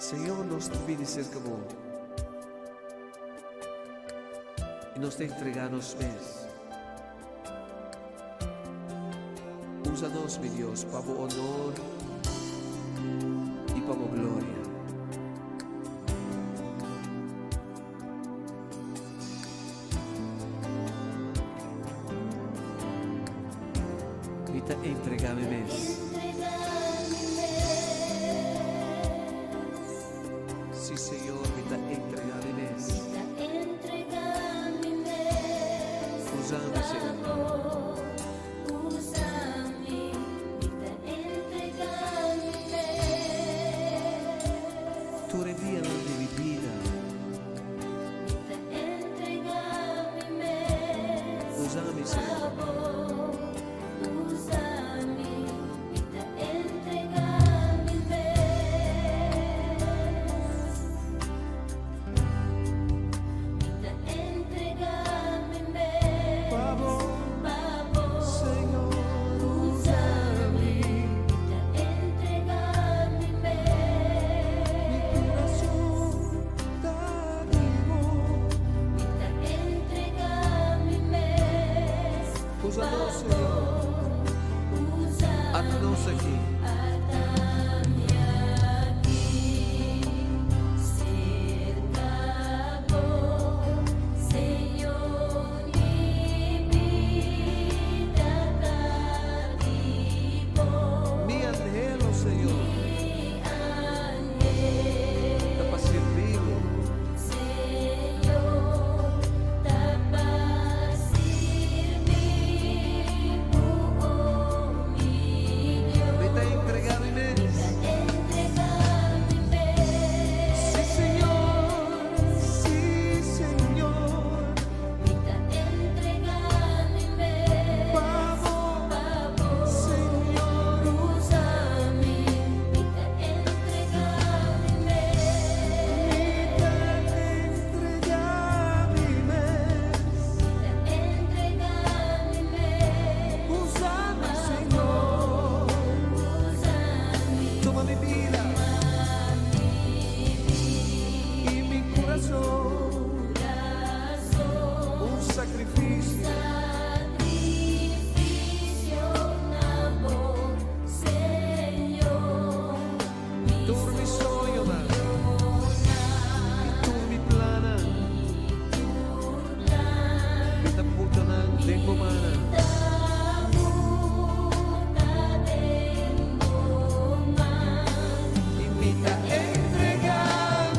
Señor, nos ta bini serka Bo i nos ta entregá nos mes. Usa nos, mi Dios, pa Bo honor i pa Bo gloria. Mi ta entregá mi mes. Sí, Señor, mi ta entregá mi mes. Usa mi, Señor. Tur e dianan di mi bida. Usa mi, Señor. Pa bo, Señor, usa mi. Mi kurason ta di bo. Usa nos, Señor. Ata nos aki. Mi anhelo, Señor, ta pa sirbi bo. Mi ta entregá mi mes. Sí, Señor, sí, Señor. Pa bo, Señor, usa mi. Mi ta entregá mi mes. Usa mi, Señor. Tuma mi bida i mi kurason. Un sakrifisio. Tur mi soñonan i tur mi plannan. Mi ta puta nan den bo mannan. I mi ta entregá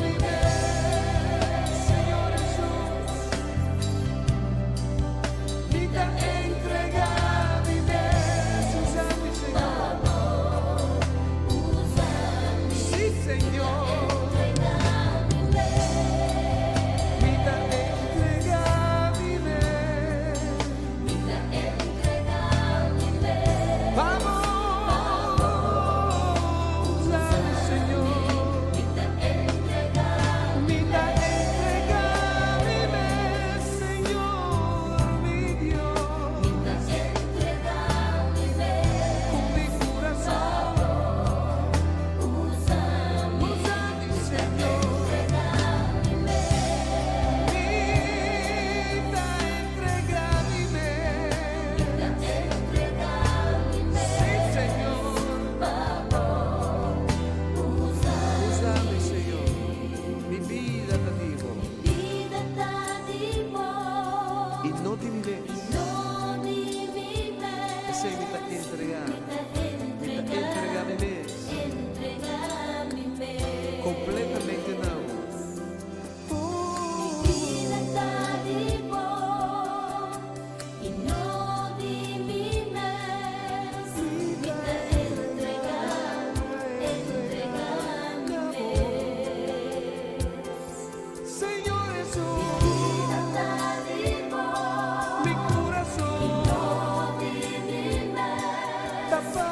mi mes, Señor Hesus. Mi ta entregá mi mes, usa mi, Señor. Sí, Señor. Mi ta entregá mi mes. Pa bo, usa mi, Señor. Mi ta entregá mi mes, Señor, mi Dios. Ku mi kurason, usa mi, Señor. Mi ta entregá mi mes. Sí, Señor. Usa mi, Señor. Mi bida ta di bo. I no di mi mes. Esei mi ta entregá. Mi ta entregá mi mes. Kompletamente na bo. Mi bida ta di bo i no di mi mes. Mi ta entregá, entregá mi mes. Señor Hesus, Bida ta di bo mi kurason i no di mi mes. Ta pa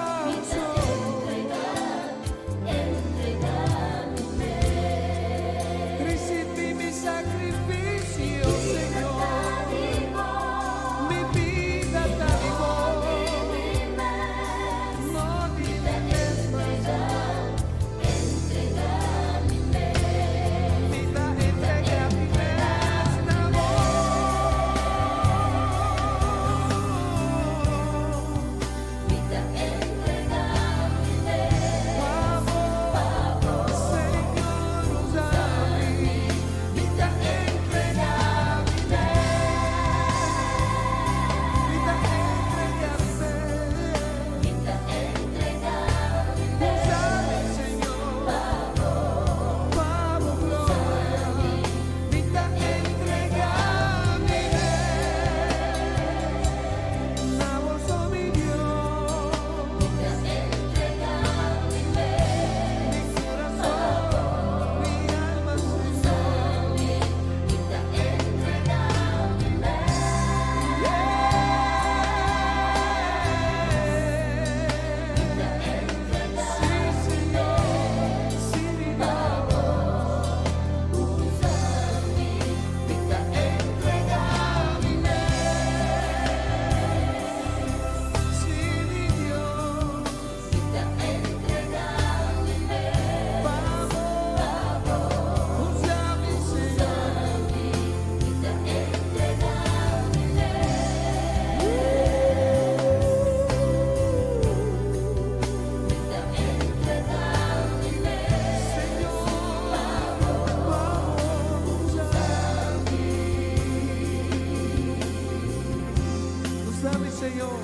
Señor.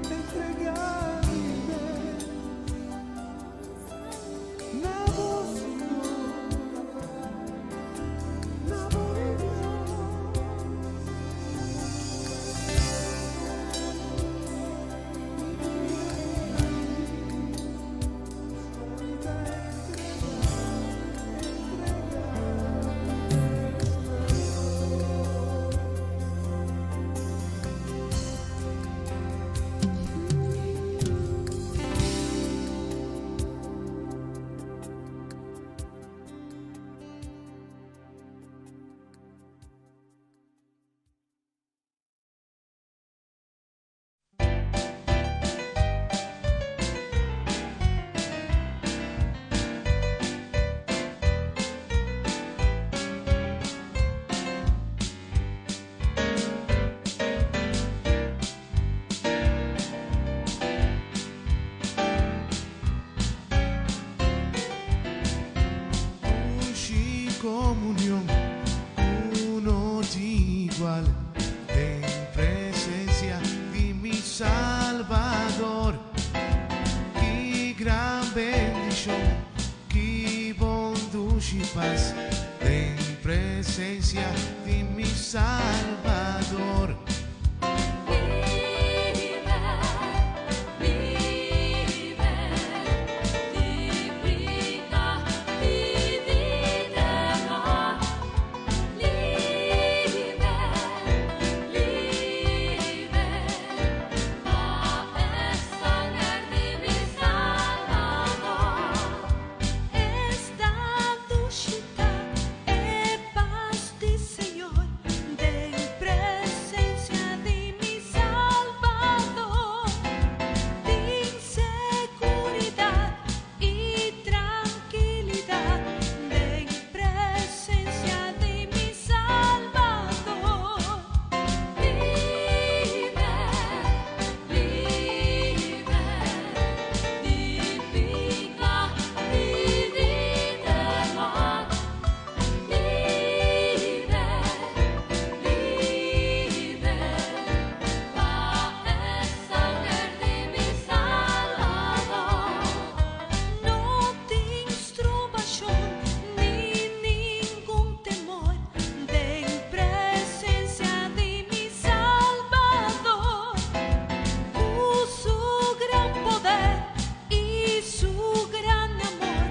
Entregá mi mes na bo, Señor, na bo, mi Dios. Dushi komunion ku no tin igual den presensia di mi Salbador. Ki gran bendishon, ki bon dushi pas den presensia di mi Salbador. Liber, liber, di piká i di temor. Liber, liber, pa e sanger di mi Salbador. Esta dushi ta e pas di Señor den presensia di mi Salbador. Tin seguridat i trankilidat den presensia di mi Salbador. Liber, liber, di piká i di temor. Liber, liber, pa e sanger di mi Salbador. No tin strobashon ni ningun temor den presensia di mi Salbador. Ku su gran poder i su gran amor,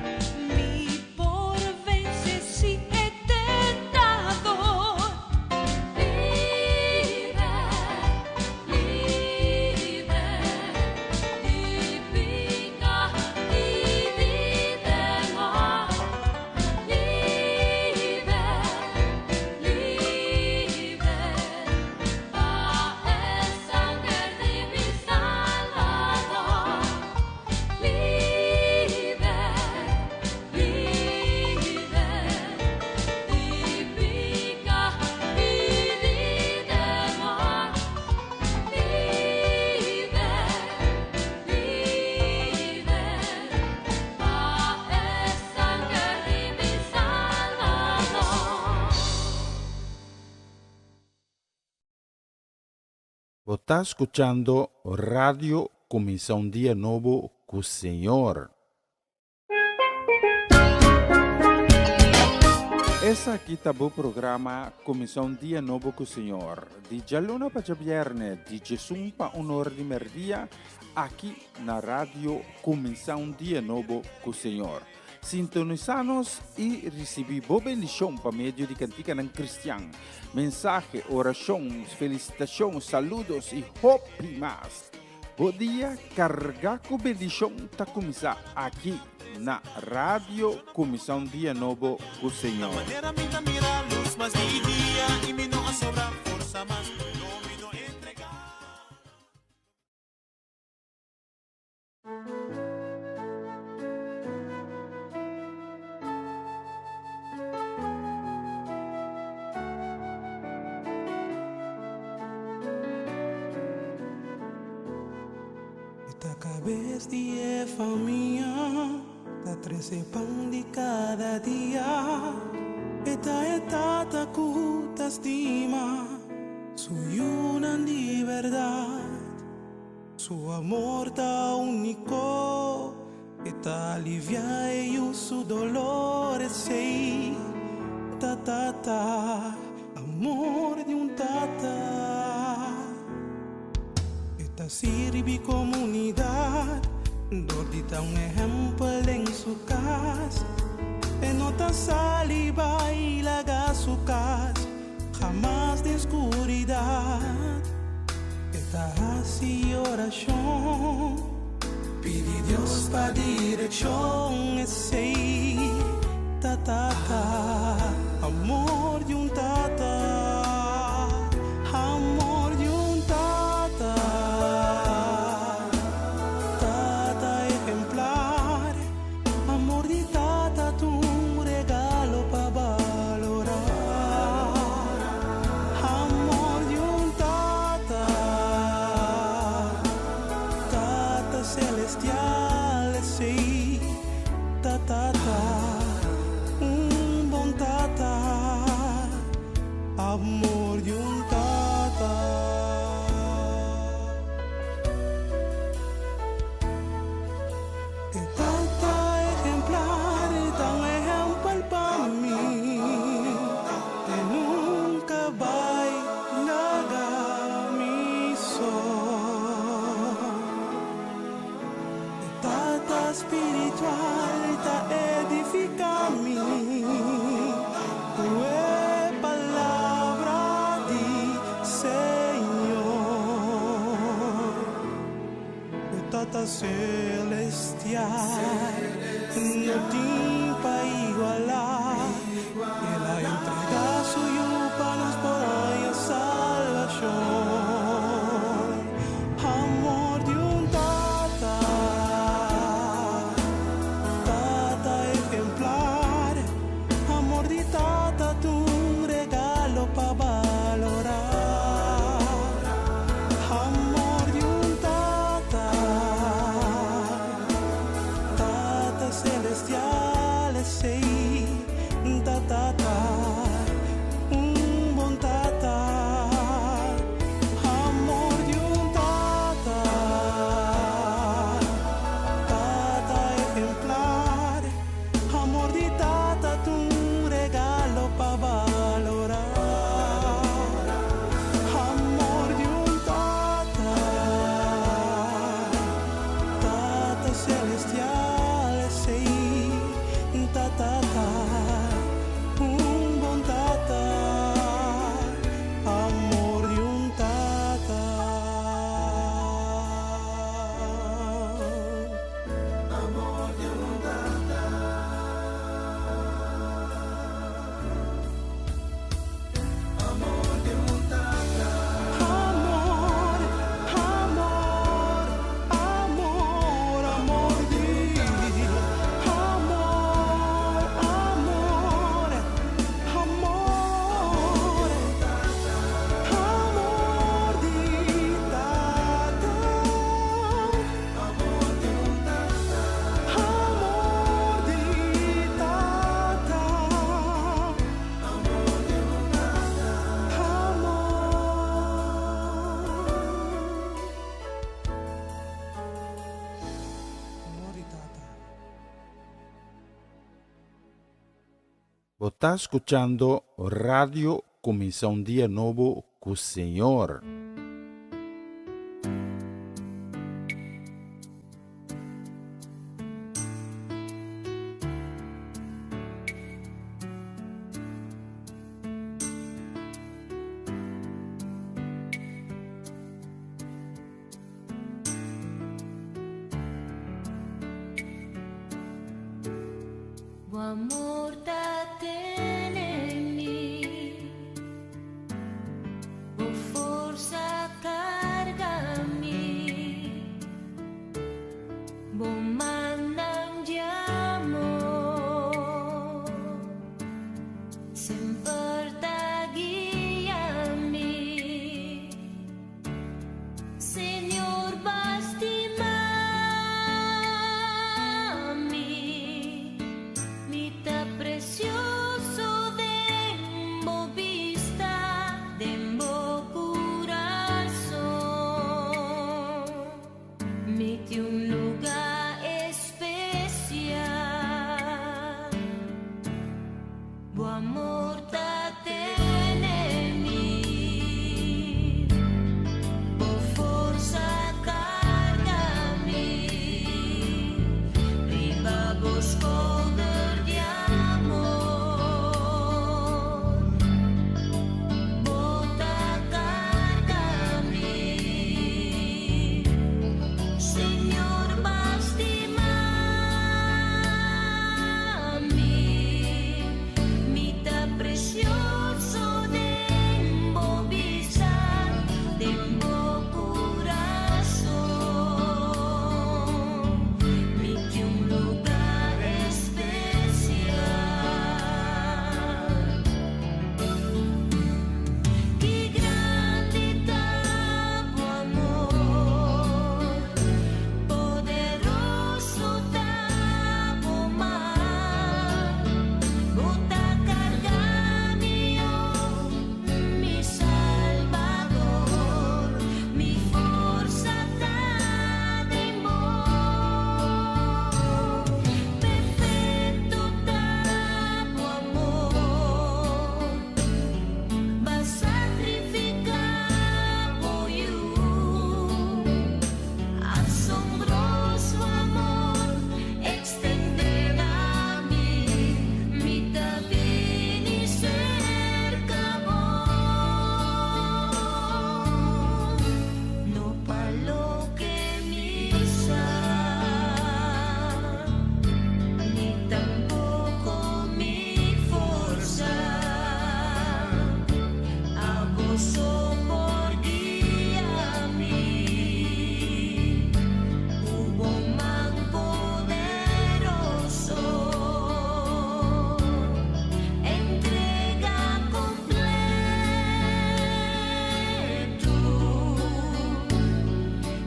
mi por vense sí e tentador. Liber, liber, di piká i di temor. Liber, liber, pa e sanger di mi Salbador. Liber, liber, di piká i di temor. Liber, liber, pa e sanger di mi Salbador. Bo ta skuchando Radio Kuminsá un Dia Nobo ku Señor. Esaki ta bo programa Kuminsá un Dia Nobo ku Señor, di djaluna pa djabièrnè, di djesun pa un ora di mèrdia, aki na Radio Kuminsá un Dia Nobo ku Señor. Sintonisá nos i risibí bo bendishon pa medio di kantikanan kristian, mensahe, orashon, felisitashon, saludos i hopi mas. Bo dia kargá ku bendishon ta kuminsá aki na Radio Kuminsá un Dia Nobo ku Señor. E ta kabes di e famia, ta trese pan di kada dia. E ta e tata ku ta. ta stima su yunan di bèrdat. Su amor ta úniko, e ta aliviá e yu su doló. Esei ta tata, amor di un tata. E ta sirbi komunidat, dor di ta un ehèmpel den su kas. E no ta sali bai laga su kas, hamas den skuridat. E ta hasi orashon, pidi Dios pa direkshon. Esei ta tata, amor di un tata, amor di un tata. Tata ehemplar, amor di tata ta un regalo pa balorá. Amor di un tata, tata selestial, esei ta tata, un bon tata, amor di un tata. E tata ehemplar, ta un ehèmpel pa mi. E nunka a bai laga mi so. E tata spiritual ta edifiká mi. Ku e palabra di Señor. E tata selestial no tin pa igualá. El a entregá su yu pa nos por haña salbashon. Amor di un tata, tata ehemplar. Amor di tata ta un regalo pa balorá. Amor di un tata, tata selestial, esei ta tata, un bon tata. Amor di un tata, tata ehemplar. Amor di tata ta un regalo pa balorá. Amor di un tata, tata selestial, esei ta tata, un bon tata. Amor di un tata. Amor di un tata. Amor di un tata. Amor, amor, amor, amor di amor, amor, amor, amor di tata. Amor di un tata. Amor di tata. Amor di un tata. Amor. Amor di tata. Bo ta skuchando Radio Kuminsá un Dia Nobo ku Señor. Bo amor ta tene mi, Bo forsa karga mi, Bo mannan di amor, semper ta guia mi. Señor, bo stima mi, mi ta presioso. Bo amor ta tene mi, Bo forsa karga mi, riba bo skouder di amor. Bo ta karga mi, Señor, B'a stima mi, mi ta presioso den bo bista, den bo kurason, mi tin un lugá spesial. Ki grandi ta bo amor, poderoso ta bo man, bo ta karga mi, oh, mi Salbador, mi forsa ta den bo, perfekto ta bo amor, B'a sakrifiká bo Yu. Asombroso amor, ekstendé na mi, mi ta bini serka bo. No pa loke mi sa, ni tampoko mi forsa. Abo so por guia mi, ku bo man poderoso, entrega kompleto.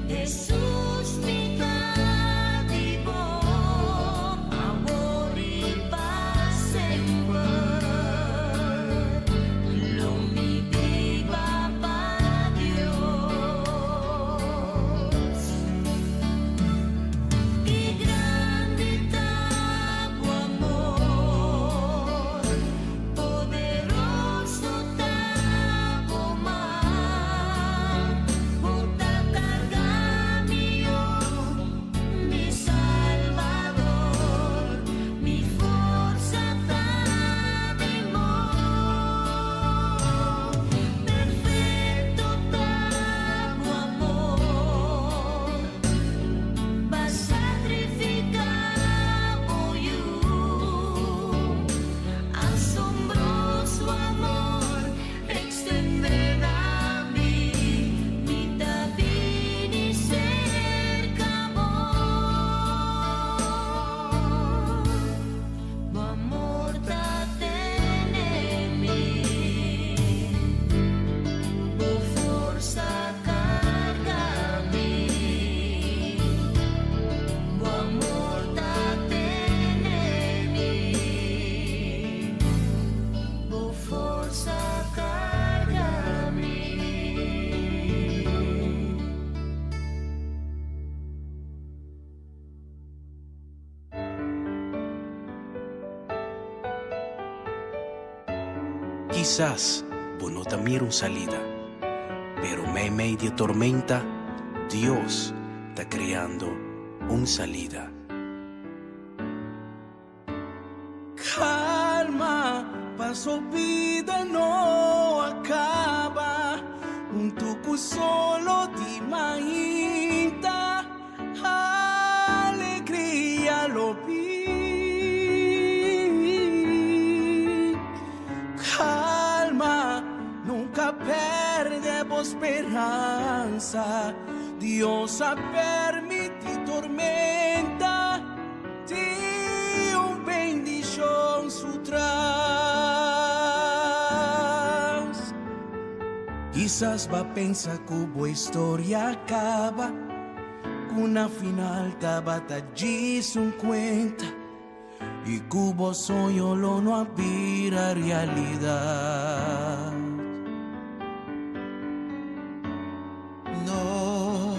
Jesus, mi ta di bo, awor i pa semper. Lo mi biba pa Dios. Ki grandi ta bo amor, poderoso ta bo man, bo ta karga mi, oh, mi Salbador, mi forsa ta den bo, perfekto ta bo amor, B'a sakrifiká bo Yu. Asombroso amor, ekstendé na mi, mi ta bini serka bo. Bo amor ta tene mi, bo forsa karga mi, bo amor ta tene mi, bo forsa karga mi. Kisas bo no ta mira un salida, pero meimei di tormenta, Dios ta kreando un salida. Kalma, paso bida no a kaba. Huntu ku solo di mainta, alegria lo bin. Kalma, nunka pèrdè bo speransa. Dios a permití tormenta, tin un bendishon su tras. Kisas b'a pensa ku bo historia a kaba, ku na final tabata djis un kuenta i ku bo soño lo no a bira realidat. No,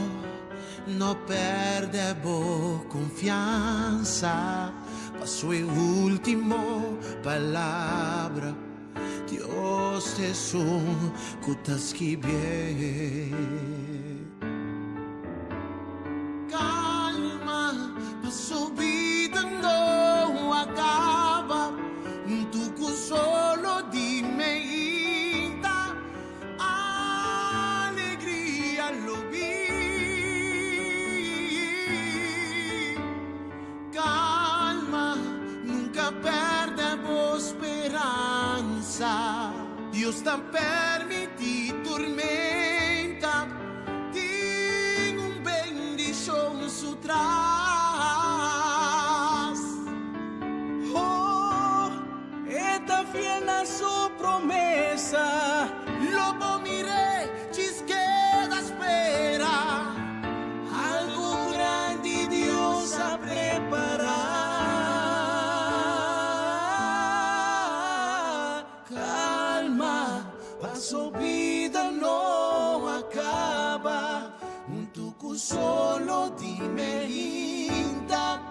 no pèrdè bo konfiansa. Paso e último palabra Dios ta esun ku ta skibié. Kalma, paso bida no a kaba, Huntu ku solo di meinta, alegria lo bin. Calma, nunca perde bo speransa. Dios ta permiti tormenta, tin un bendicion su tras. Oh, e ta fiel na su promesa. Lo bo mir'é djis keda spera. Algu grandi Dios a prepará. Kalma, paso bida no a kaba. Huntu ku solo di meinta,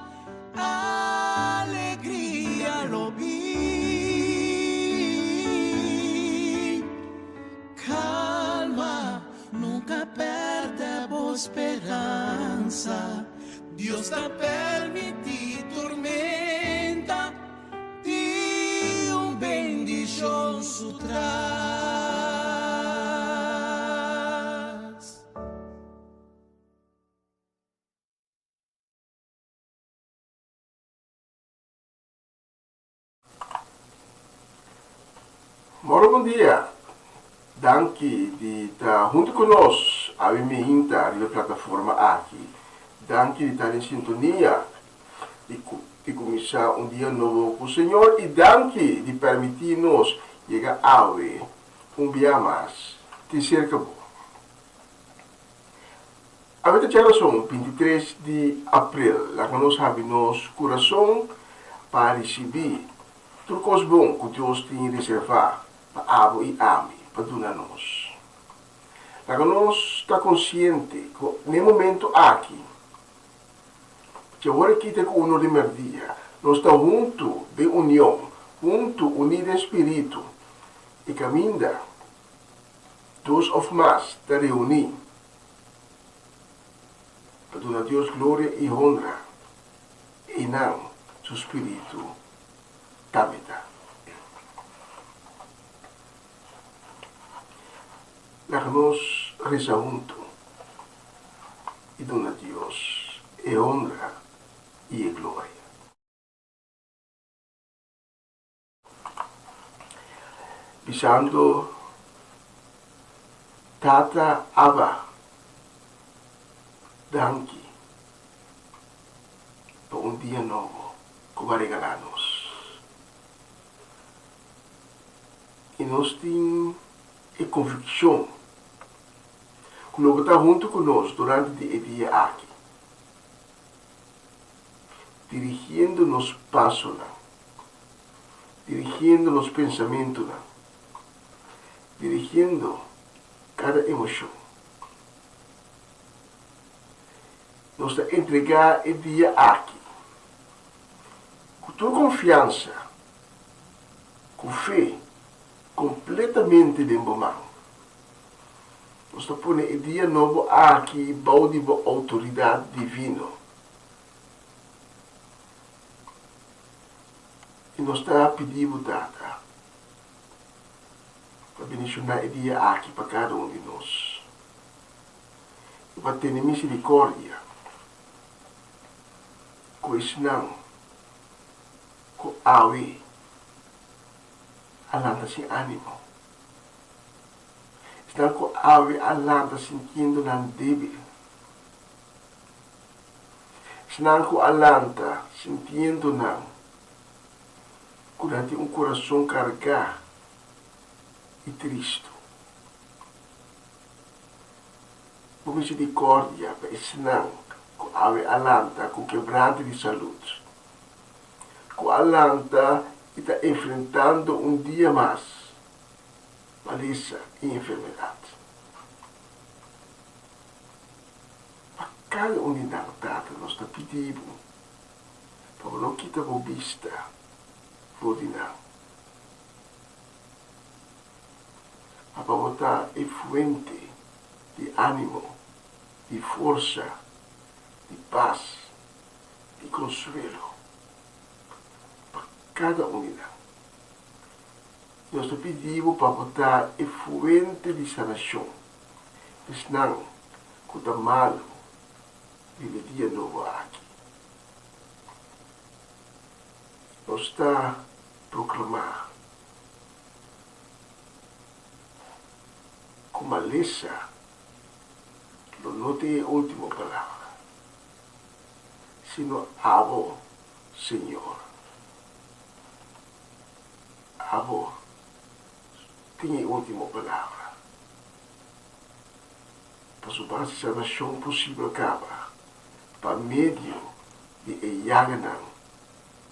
alegria lo bin. Kalma, nunka pèrdè bo speransa. Dios ta permití tormenta, tin un bendishon su tras. Moro bon dia. Danki di ta huntu ku nos awe mihinta riba e plataforma aki. Danki di ta den sintonia di di kuminsá un dia nobo ku Señor i danki di permití nos yega awe un bia mas tin serka bo. Awe ta djarason 23 di april. Laga nos habi nos kurason pa risibí tur kos bon ku Dios tin reservá pa abo i ami pa duna nos. Laga nos ta konsiente ku n'e momentu aki, dje ora aki te ku uno di mèrdia, nos ta huntu den union, huntu uní den spiritu i kaminda dos òf mas ta reuní pa duna Dios gloria i honra, einan su spiritu tambe ta. Laga nos resa huntu i duna Dios e honra i e gloria. Bisando, Tata Abba, danki pa un dia nobo ku bo a regalá nos. I nos tin e konvikshon ku lo bo ta huntu ku nos durante di e dia aki, dirigiendo nos pasonan. Dirigiendo nos pensamentunan, dirigiendo kada emoshon. Nos ta entregá e dia aki ku tur konfiansa, ku fe kompletamente den bo man. Nos ta pone e dia nobo aki bou di bo outoridat divino. I nos ta pidi bo, Tata, pa bendishoná e dia aki pa kada un di nos, i pa tene miserikordia ku esnan ku awe a lanta sin ánimo, esnan ku awe a lanta sintiendo nan débil. Esnan ku a lanta sintiendo nan ku nan tin un kurason kargá i tristu. Bo miserikordia pa esnan ku awe a lanta ku kebrante di salud, ku a lanta i ta enfrentando un dia mas malesa i enfermedat. Pa kada un di nan, Tata, nos ta pidi Bo. pa bo no kita bo bista for di nan, ma pa bo ta e fuente di ánimo, di forsa, di pas, di konsuelo pa kada un di nan. Nos ta pidi bo pa bo ta e fuente di sanashon pa esnan ku ta malu riba e dia nobo aki. Nos ta proklamá ku malesa lo no tin e último palabra, sino abo, Señor. Abo tin e último palabra. Pasobra si salbashon posibel kaba pa medio di e yaganan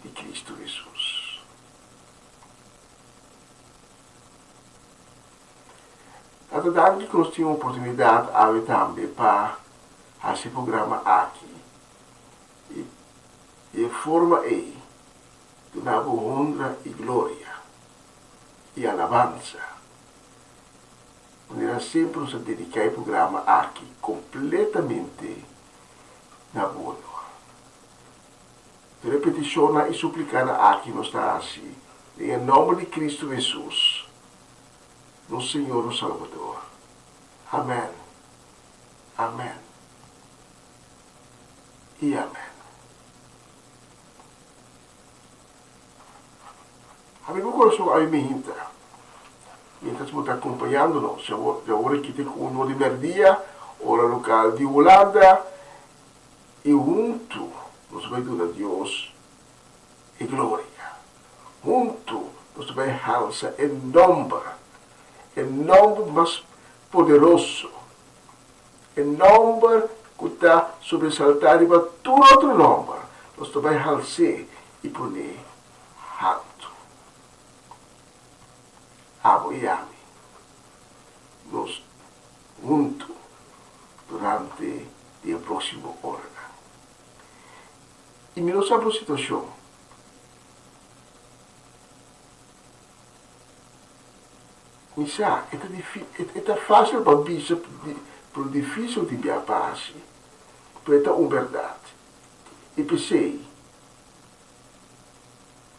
di Kristu Hesus. Tata danki ku nos tin oportunidat awe tambe pa hasi e programa aki i di e forma ei duna bo honra i gloria i alabansa. Manera semper nos a dediká e programa aki kompletamente na bo honor. Tur e petishonnan i suplikanan aki nos ta hasi den e nòmber di Kristu Hesus, nos Señor, nos Salbador. Amèn, amèn i amèn. Habri bo kurason awe mihinta, mientras bo ta akompañando nos. Di awor aki te ku uno di mèrdia, ora lokal di Hulanda, i huntu nos bai duna Dios e gloria. Huntu nos ta bai halsa e nòmber, e nòmber mas poderoso, e nòmber ku ta sobresaltá riba tur otro nòmber. Nos ta bai hals'é i pon'é haltu. Abo i ami, nos huntu durante di e próksimo oranan. I mi no sa bo situashon. Mi sa, e ta e ta fásil pa bisa, pero difísil di bia pa hasi. Pero e ta un bèrdat. I p'esei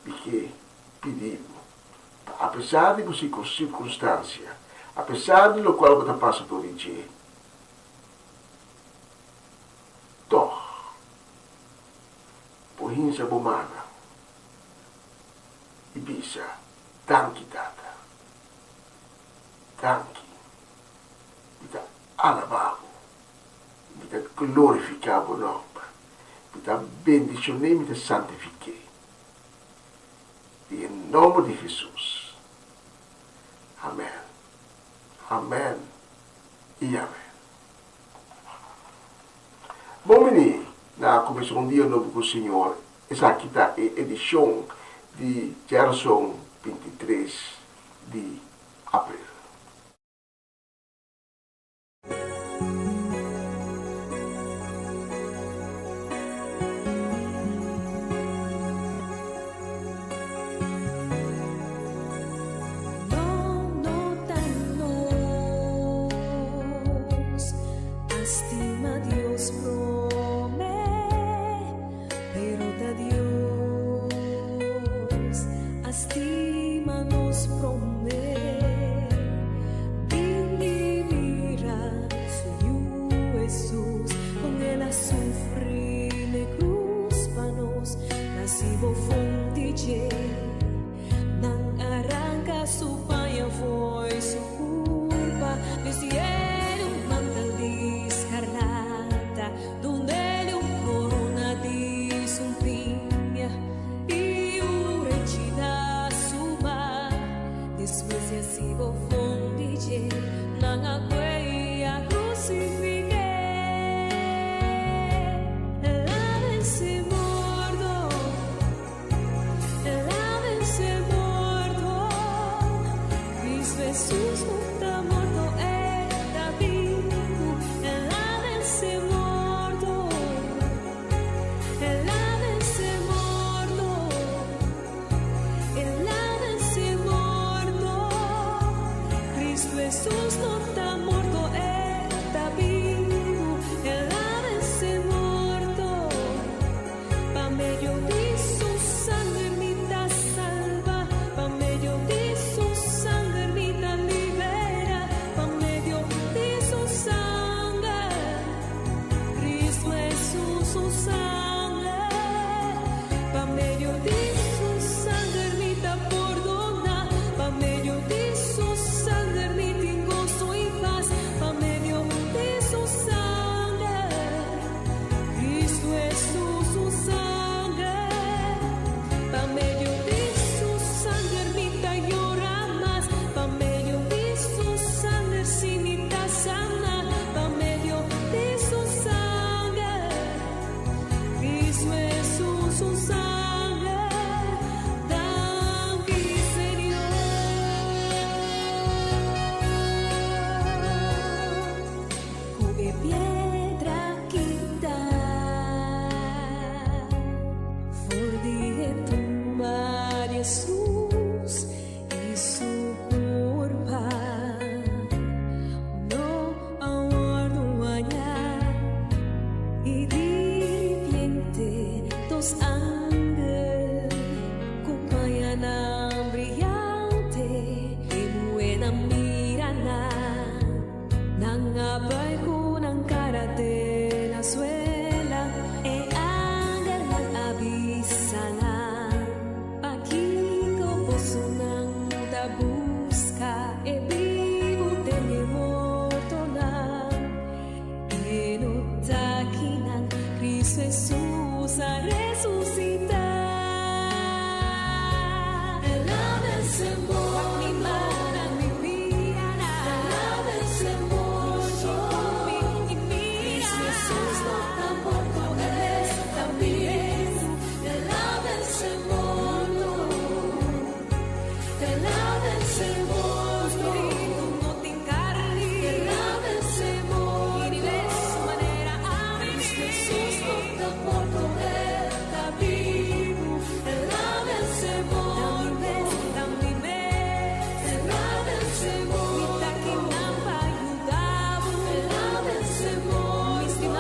mi ke pidi bo, pa apesar di bo sirkunstansia, apesar di lokual bo ta pasa dor di dje, tòg bo hinsa bo mannan i bisa, Danki, Tata. Danki. Mi ta alabá bo. Mi ta glorifiká bo nòmber. Mi ta bendishon'é i mi ta santifik'é. Den e nòmber di Hesus. Amèn. Amèn i amèn. Bon bini na Kuminsá un Dia Nobo ku Señor. Esaki ta e edishon di djarason 23 di april. No, no ta nos a stima Dios promé, pero ta Dios a stima nos promé. Bini mira su Yu Hesus, con el a sufri n'e cruz pa nos, Nasi bo fonti dje. Nan a ranka su paña fo'i su kurpa, Bisti'el un mantel di skarlata, Dun'el un korona di sumpiña i un renchi na su man. Despues di hasi bo fonti dje, nan a kue i a krusifik'é. El a vense morto. El a vense morto. Cristo Hesus no ta morto, e ta bibu. El a vense morto. El a vense morto. Jesus no ta morto, e ta bibu, el a vense morto. Pa medio di su sanger mi ta salba, pa medio di su sanger mi ta libera, pa medio di su sanger, Cristo Jesus su sanger, pa medio di su sanger mi ta pordona, pa medio di su sanger mi tin goso y paz, pa medio di su sanger, Cristo Jesus su sanger, pa medio di su sanger mi ta yora mas, pa medio di su sanger si mi ta sana, pa medio di su sanger, Cristo Jesus su sanger, danki Señor. Ku e piedra kita for di e tumba di Jesus i su kurpa no a wòrdu hañá i di repente dos angel ku pañanan briyante e muhénan a mira nan, nan a bai ku nan kara te na suela, e angelnan a bisa nan: Pakiko bosonan ta buska e bibu den e mortonan? E no t'akinan, Cristo Jesus a resusitá. El a vense morto, el a vense morto. Cristo Jesus no ta morto, e ta bibu. El a vense morto, el a vense morto. El a vense morto. Cristo Jesus no ta morto, e ta bibu. El a vense morto, el a vense morto. El a vense morto.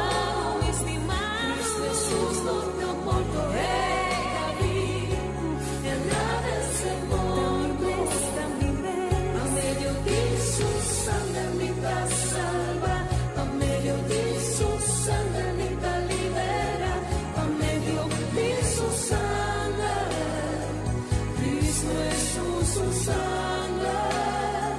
Cristo Jesus no ta morto, e ta bibu. El a vense morto. Pa medio di su sanger mi ta salba, pa medio di su sanger mi ta libera, pa medio di su sanger, Cristo Jesus su sanger,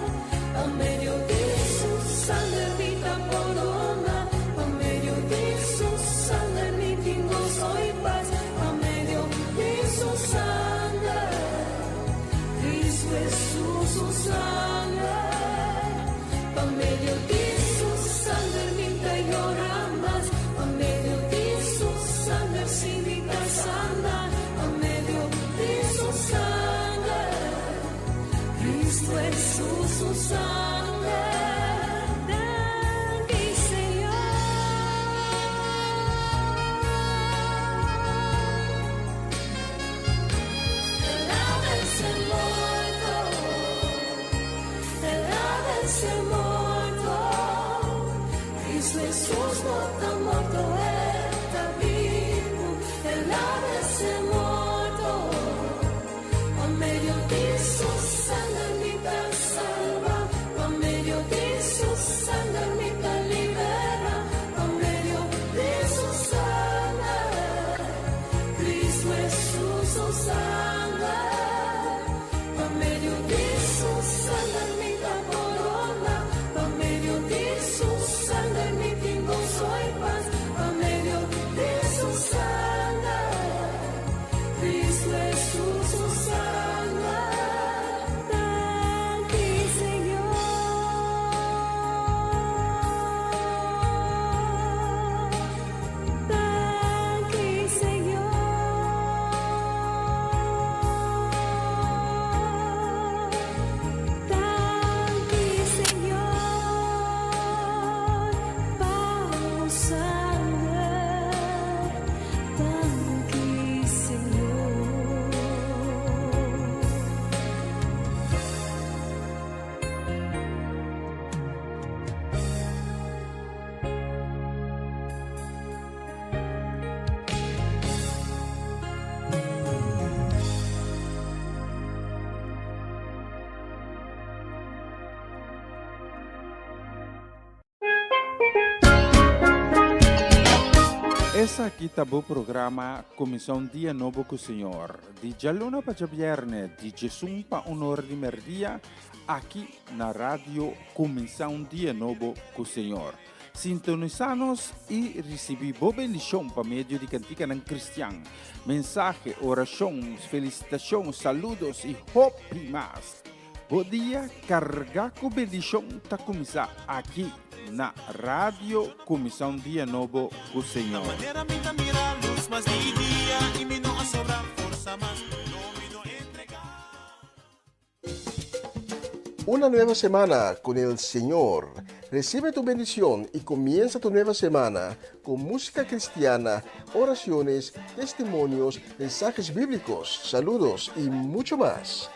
pa medio di su sanger mi ta pordona, pa medio di su sanger mi tin goso i pas, pa medio di su sanger, Cristo Jesus su sanger, pa medio di su sanger mi ta yora mas, pa medio di su sanger si mi ta sana, pa medio di su sanger, Cristo Jesus su sanger, danki Señor. El a vense morto, el a vense morto. Cristo Jesus no ta morto, e ta bibu. El a vense morto. Pa medio di su sanger mi ta salba, pa medio di su sanger mi ta libera, pa medio di su sanger, Cristo Jesus su sanger, pa medio di su sanger mi ta pordona, pa medio di su sanger mi tin goso i pas, pa Esaki ta bo programa Kuminsá un Dia Nobo ku Señor, di djaluna pa djabièrnè, di djesun pa un or di mèrdia, aki na Radio Kuminsá un Dia Nobo ku Señor. Sintonisá nos i risibí bo bendishon pa medio di kantikanan kristian, mensahe, orashon, felisitashon, saludos i hopi mas. Bo dia kargá ku bendishon ta kuminsá aki na Radio Kuminsá un Dia Nobo ku Señor. Una nueva semana con el Señor. Recibe tu bendición y comienza tu nueva semana con música cristiana, oraciones, testimonios, mensajes bíblicos, saludos y mucho más.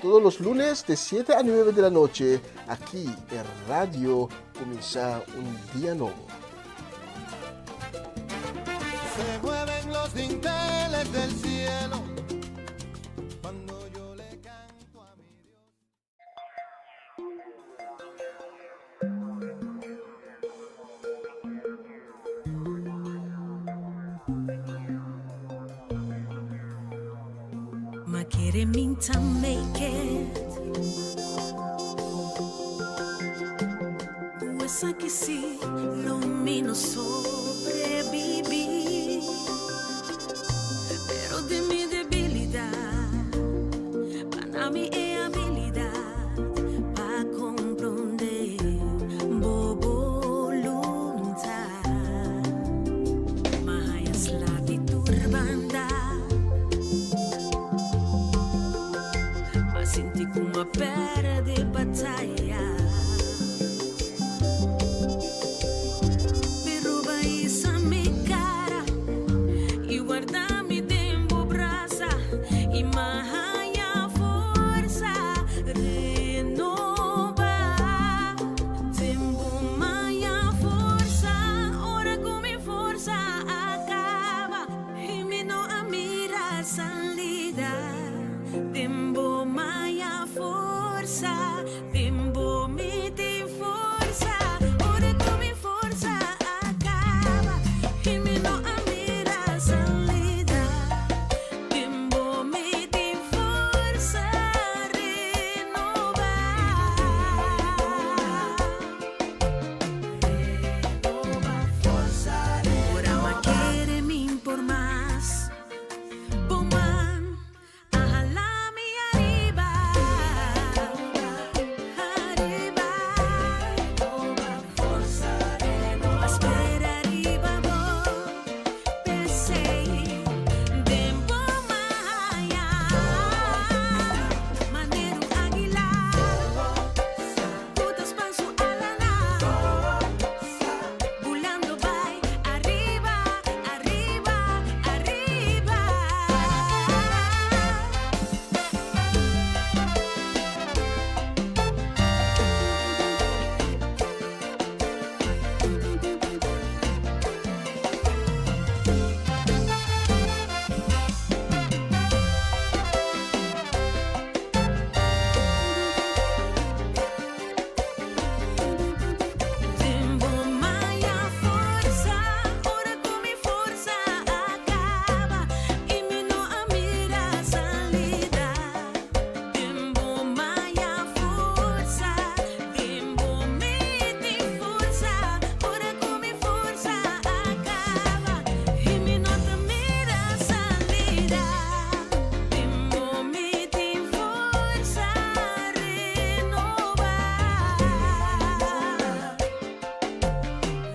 Todos los lunes de 7 a 9 de la noche, aquí en Radio Comienza un Día Nuevo. Se mueven los dinteles del cielo cuando yo le canto a mi Dios. Ma kere mi ta make it. Ku esaki si lo mi no sobreviví. Pero den mi debilidad, pa mi e habilidad pa comprende bo voluntad. M'a haya sla di tur banda. M'a sinti cu m'a perde bataya. Pero b'a hisa mi cara y warda mi den bo brasa y m'a haya forsa renoba. Den bo m'a haya forsa ora cu mi forsa a caba y mi no a mira salida. Den bo m'a haya forsa, den bo mi tin forsa ora cu mi forsa a caba y mi no a mira salida. Den bo mi tin forsa renoba. Renoba forsa, Ora m'a kere mi n' por mas. Bo man a hala mi ariba, ariba. M'a spera riba bo, p'esei den bo m'a haya manera un aguila ku ta span su alanan, bulando bai ariba, ariba, ariba. Den bo m'a haya forsa ora ku mi forsa a kaba i mi no a mira salida. Den bo m'a haya forsa, den bo mi tin forsa ora ku mi forsa a kaba i mi no ta mira salida. Den bo mi tin forsa renoba.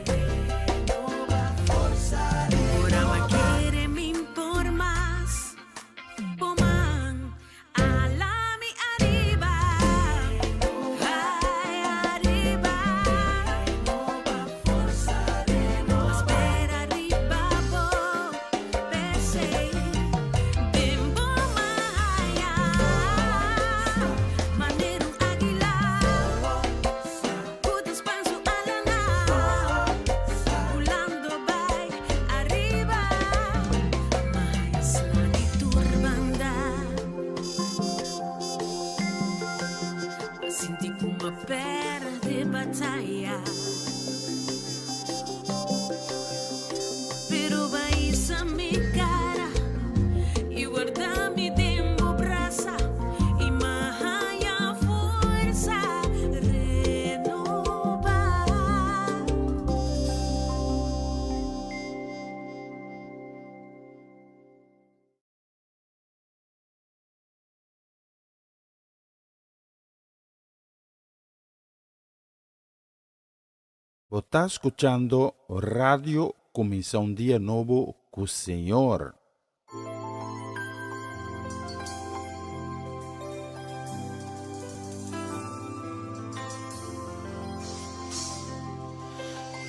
Renoba forsa, Ora m'a kere mi n' por mas. Bo man a hala mi ariba. Ai, ariba. M'a spera riba bo. P'esei den bo m'a haya manera un aguila ku ta span su alanan, bulando bai ariba. M'a haya sla di tur banda. M'a sinti ku m'a perde bataya. Pero b'a Bo ta skuchando Radio Kuminsá un Dia Nobo ku Señor.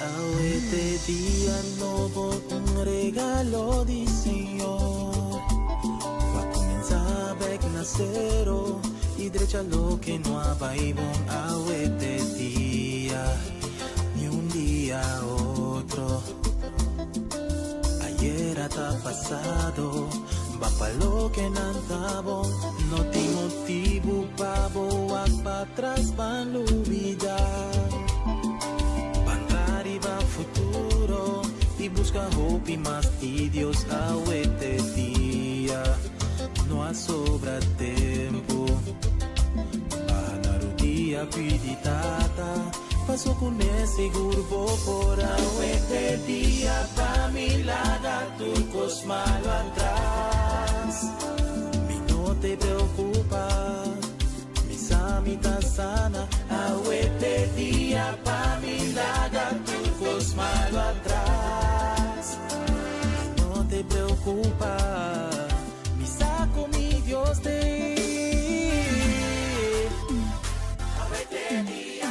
Awe t'e dia nobo, un regalo di Señor. Pa kuminsá bek na sero i drecha loke no a bai bon. Awe t'e dia, ni un dia otro. Ayera ta pasado, ban pa loke nan ta bon. No tin motibu pa bo wak patras, ban lubida. Ban tra riba futuro i buska hopi mas di Dios. Awe t'e dia, no a sobra tempu. Baha na rudia pidi Tata. Paso ku ne sigur bo por. Awe t'e dia pa mi laga tur kos malo atras. Mi no te preokupa, mi sa mi ta sana. Awe t'e dia pa mi laga tur kos malo atras. Mi no te preokupa, mi sa ku mi Dios t'ei. Awe t'e dia.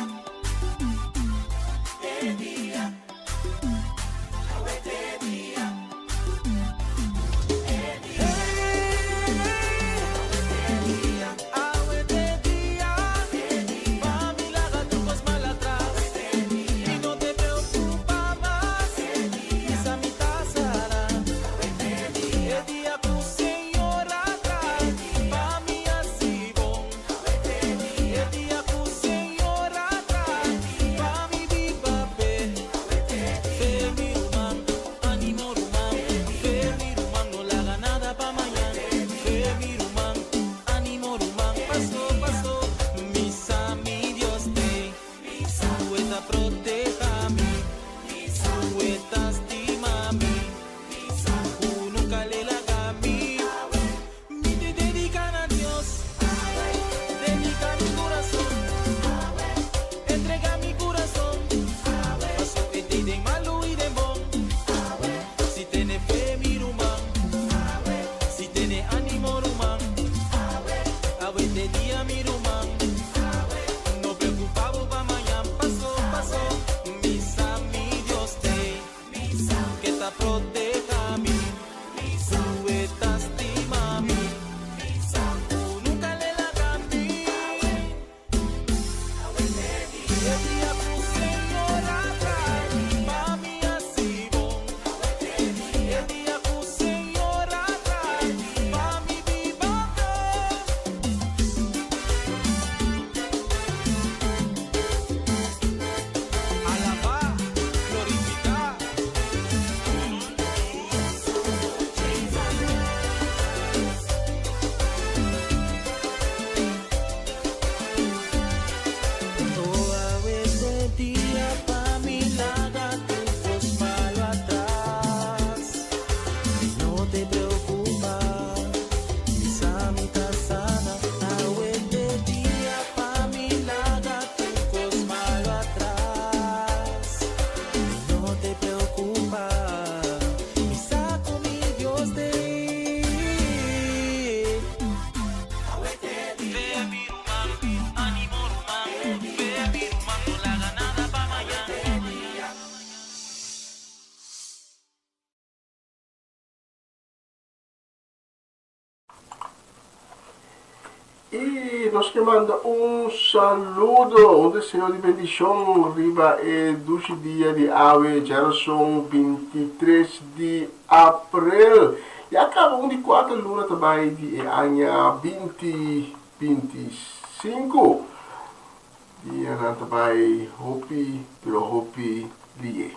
I nos ke manda un saludo, un deseo di bendishon riba e dushi dia di awe, djarason 23 di aprel. Ya kaba un di kuater luna ta bai di e aña 2025. Dianan ta bai hopi, pero hopi lié.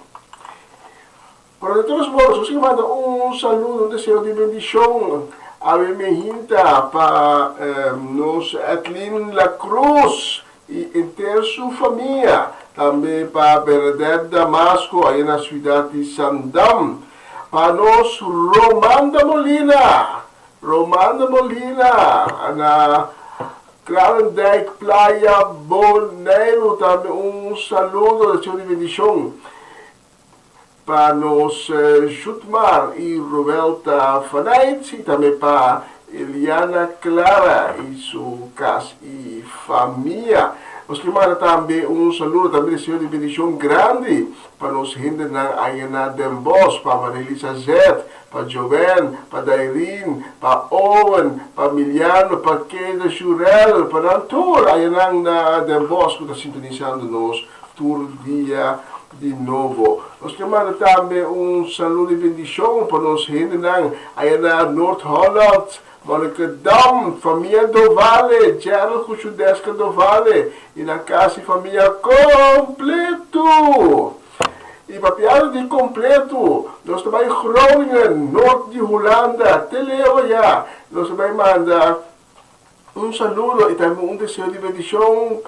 Pero de todos modos, nos ke manda un saludo, un deseo di bendishon awe mehinta pa nos Edlin La Cruz i henter su famia, tambe pa Bernadette Damasco aya na siudat di Sandam, pa nos Romanda Molina, Romanda Molina na. Kralendijk, Playa, Boneiru tambe un saludo, deseo di bendishon pa nos Jutmar i Roelta Fanait i tambe pa Eliana Clara i su kas i famia. Nos ke manda tambe un saludo, tambe deseo di bendishon grandi pa nos hendenan aya na Den Bosch, pa Marilisa Zet, pa Joanne, pa Dairine, pa Owen, pa Miliano, pa Keida Shurel, pa nan tur ayanan na Den Bosch ku ta sintonisando nos tur dia di nobo. Nos ke manda tambe un saludo i bendishon pa nos hendenan aya na Noord Holland, Monnikendam, famia Dovale, Gerald ku Shudeska Dovale i nan kas i famia kompleto. I papiando di kompleto, nos ta bai Groningen, nort di Hulanda, te leu ayá. Nos ta bai manda un saludo i tambe un deseo di bendishon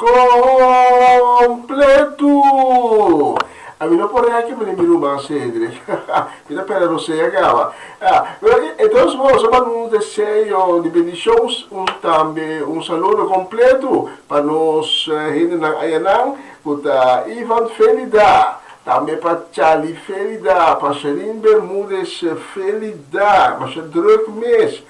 kompleto. Ami no por reki mane mi ruman Cedric. Mi ta pera Rosea kaba. Entonces nos a manda un deseo di bendishon, un tambe un saludo kompleto pa nos hendenan ayanan. Ku ta Ivan Felida, tambe pa Charlie Felida, pa Sherine Bermudez Felida, masha druk mes.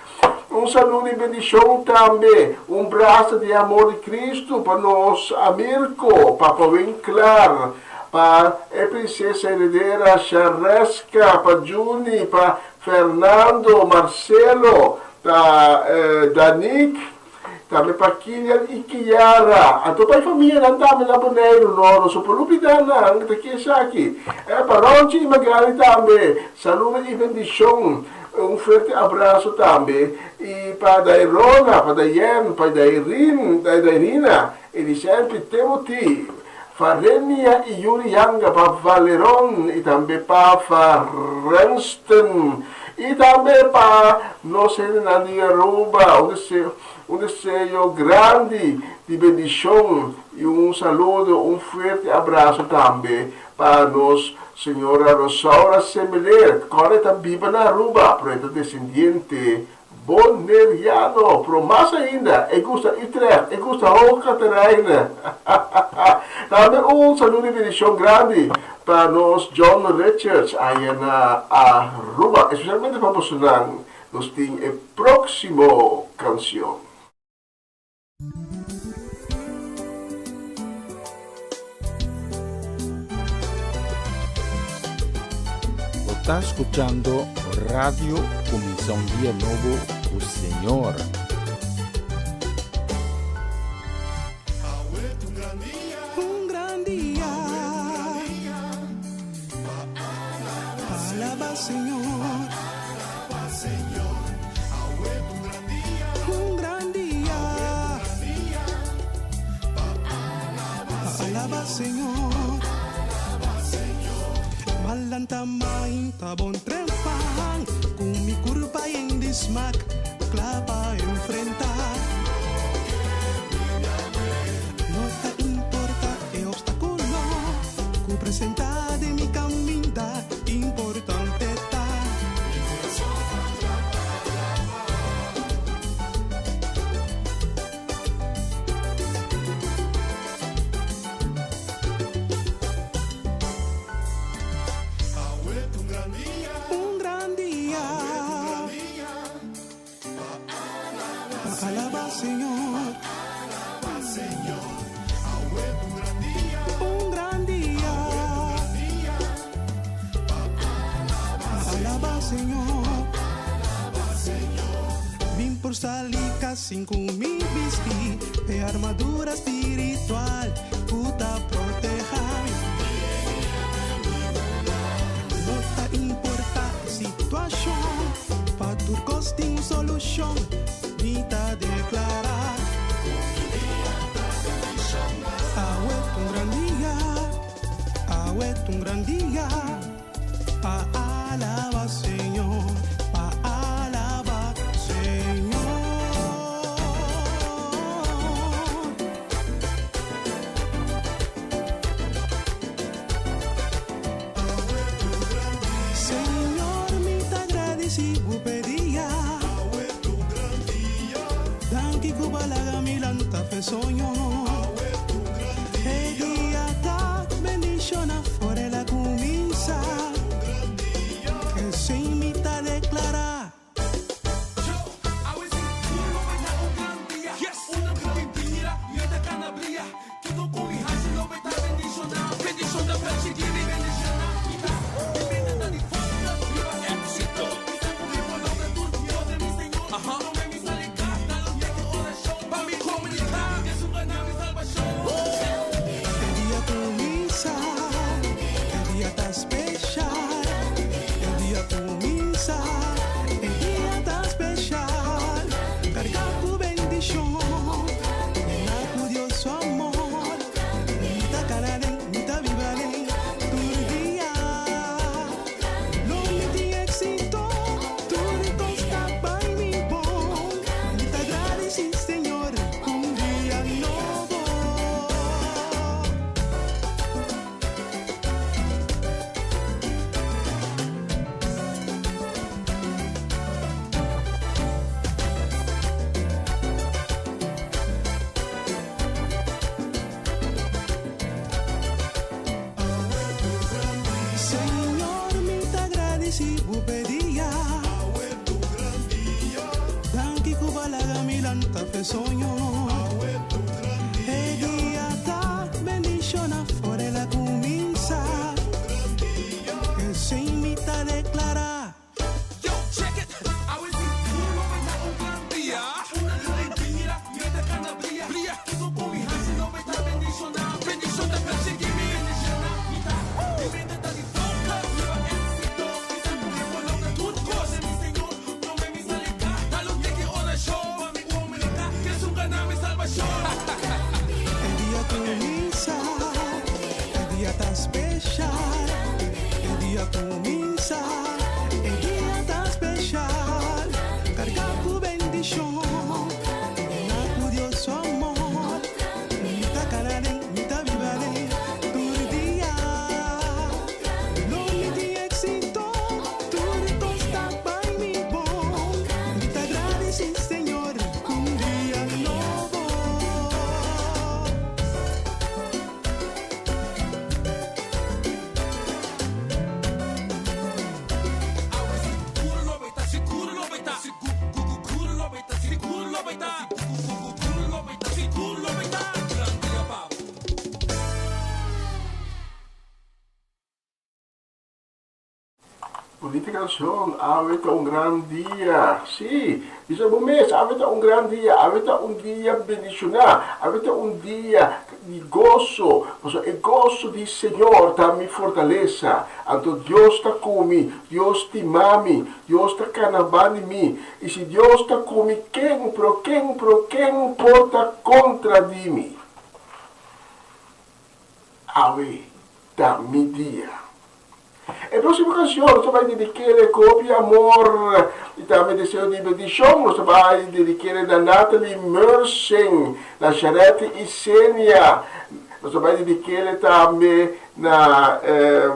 Un saludo i bendishon tambe, un brasa di amor di Cristo pa nos Amirko, Papa Winklar, pa e princesa heredera Shareska, pa Juni, pa Fernando, Marcelo, pa Danique, Tambe pa Kilian i Kiara. Anto pa e famianan tambe na Boneiru, no, nos no por lubidá nan, ta ki esaki. E pa Ronchi i Magali tambe, saludo i bendishon. Un fuerte abraso tambe. I pa Dairona, pa Dayen, pa Dairin, Dairina, Elisenti, Timothy, Farenia i Yuri Yanga, pa Valeron i tambe pa Farenston. I tambe pa nos hendenan di Aruba, un deseo, un deseo grandi di bendishon i un saludo, un fuerte abraso tambe pa nos señora Rosaura Semeleer, ku ora e ta biba na Aruba, pero e ta desendiente Boneriano, pero mas ainda, e gusta Utrecht, e gusta Hoog Catharijne. Tambe un saludo y bendicion grandi pa nos John Richards aya na Aruba, especialmente pa bosonan nos tin e proximo cancion. Bo ta scuchando Radio Cuminsa un Dia Nobo cu Señor. Un gran dia. Alaba Señor. Un gran dia. Alaba Señor. Malanta mainta bon trempan Ku mi kurpa yen di smak Kla pa enfrentá. No ta importa e obstáculo Ku presentá den mi kaminda Importante ta. Un gran dia. Pa alaba Señor. Un gran dia. Pa alaba Señor. Min por sali cas sin cu mi bisti e armadura spiritual cu ta proteha mi. No ta importa e situacion, pa tur cos tin un solucion, mi ta declara. Awe ta un gran dia, awe ta un gran dia. Pa alaba Señor, pa alaba Señor. Señor, mi ta gradisi bo p'e dia. Danki ku bo a laga mi lanta. Señor, mi ta gradisí bo p'e dia. Awe ta un gran dia. Danki ku b'a laga mi lanta f'e soño. Awe ta un gran dia. E dia ta bendishoná for el a kuminsá. Awe ta un gran dia. Esei mi ta deklará. Yo, check it! Awe sigur lo bay ta un gran dia. Una alegria, mi ta cana bria. Bria, kiko cu mi haci lo bay ta bendiciona. Bendicion ta persigui mi. Bendiciona mi ta. Mi mente ta di focus riba exito. Mi sa cu mi por logra tur cos. Mi Señor prome mi sali ca. Ta lo tiki oracion pa mi comunica. Jesús gana mi salbacion. E dia cuminsa, e dia ta special. E dia cuminsa, e dia ta special. Carga cu bendicion, llena cu Dios su amor. Mi ta cana den, mi ta biba den tur dia. Lo mi tin exito, tur cos ta bay mi bon. Mi ta gradici Señor, un dia nobo. Bonita canción, awe ta un gran dia. Sí, bisa bo mes, awe ta un gran dia, awe ta un dia bendicioná, awe ta un dia di goso, pasobra e goso di Señor ta mi fortalesa. Anto Dios ta ku mi, Dios stima mi, Dios ta kana bandi mi, i si Dios ta ku mi, ken, pero ken, pero ken por ta kontra di mi? Awe ta mi dia. E próksimo kanshon nos ta bai dedik'é ku hopi amor i tambe deseo di bendishon. Nos ta bai dedik'é na Natalie Mersing, na Sharette i Senia. Nos ta bai dedik'é tambe na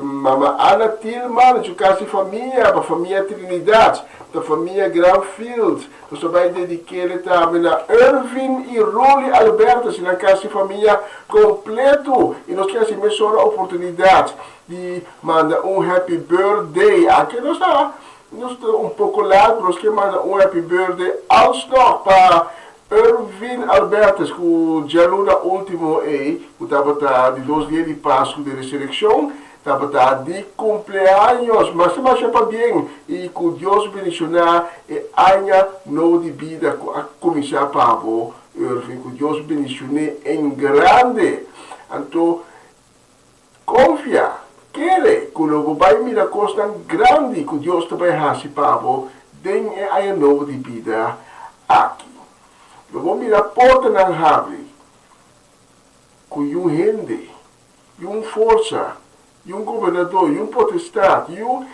Mama Ana Tilman, su kas i famia, pa famia Trinidad, ta famia Granfield. Nos ta bai dedik'é tambe na Irvin i Rolly Albertus i nan kas i famia kompleto. I nos ke hasi mesora oportunidat di manda un happy birthday. Aki nos ta nos ta un poko laat, pero nos ke manda un happy birthday alsnog pa Irvin Albertus ku djaluna ultimo ei, ku tabata di dos dia di Pasku di Resurekshon, tabata di kumpleaños. Masha masha pabien i ku Dios bendishoná e aña nobo di bida ku a kuminsá pa bo, Irvin. Ku Dios bendishoné en grande. Anto Konfia, kere ku lo bo bai mira kosnan grandi ku Dios ta bai hasi pa bo den e aña nobo di bida aki. Lo bo mira portanan habri ku yun hende, yun forsa, yun gobernador, yun potestad, yun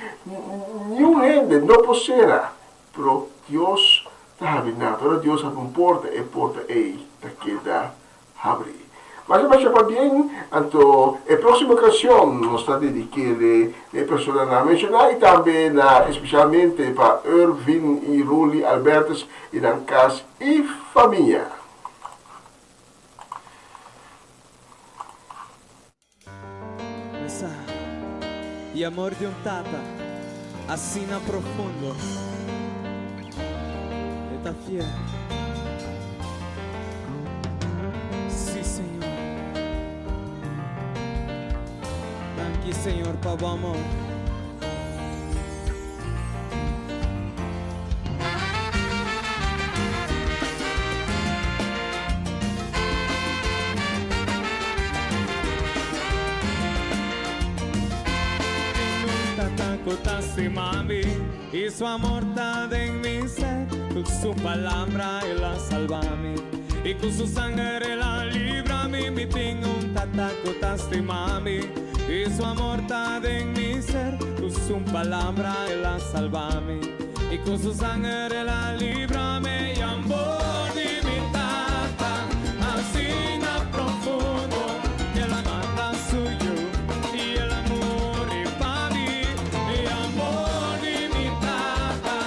niun hende no por sera, pero Dios ta habri nan. Ora Dios habri un porta, e porta ei ta keda Habri. Masha masha pabien, anto e proximo cancion nos ta dediquele na e personanan menciona y tambe na especialmente pa Irvin y Rully Albertus y nan cas y famia. Mesa y amor di un tata asina profundo e ta fiel. Si Señor. Danki Señor pa bo amor. Ku ta stima mi i su amor ta den mi ser. Ku su palabra el a salba mi i ku su sanger el a libra mi. Mi tin un tata ku ta stima mi i su amor ta den mi ser. Ku su palabra el a salba mi i ku su sanger el a libra mi. I amor di mi tata asina profundo el a manda su yu i el a muri pa mi. I amor di mi tata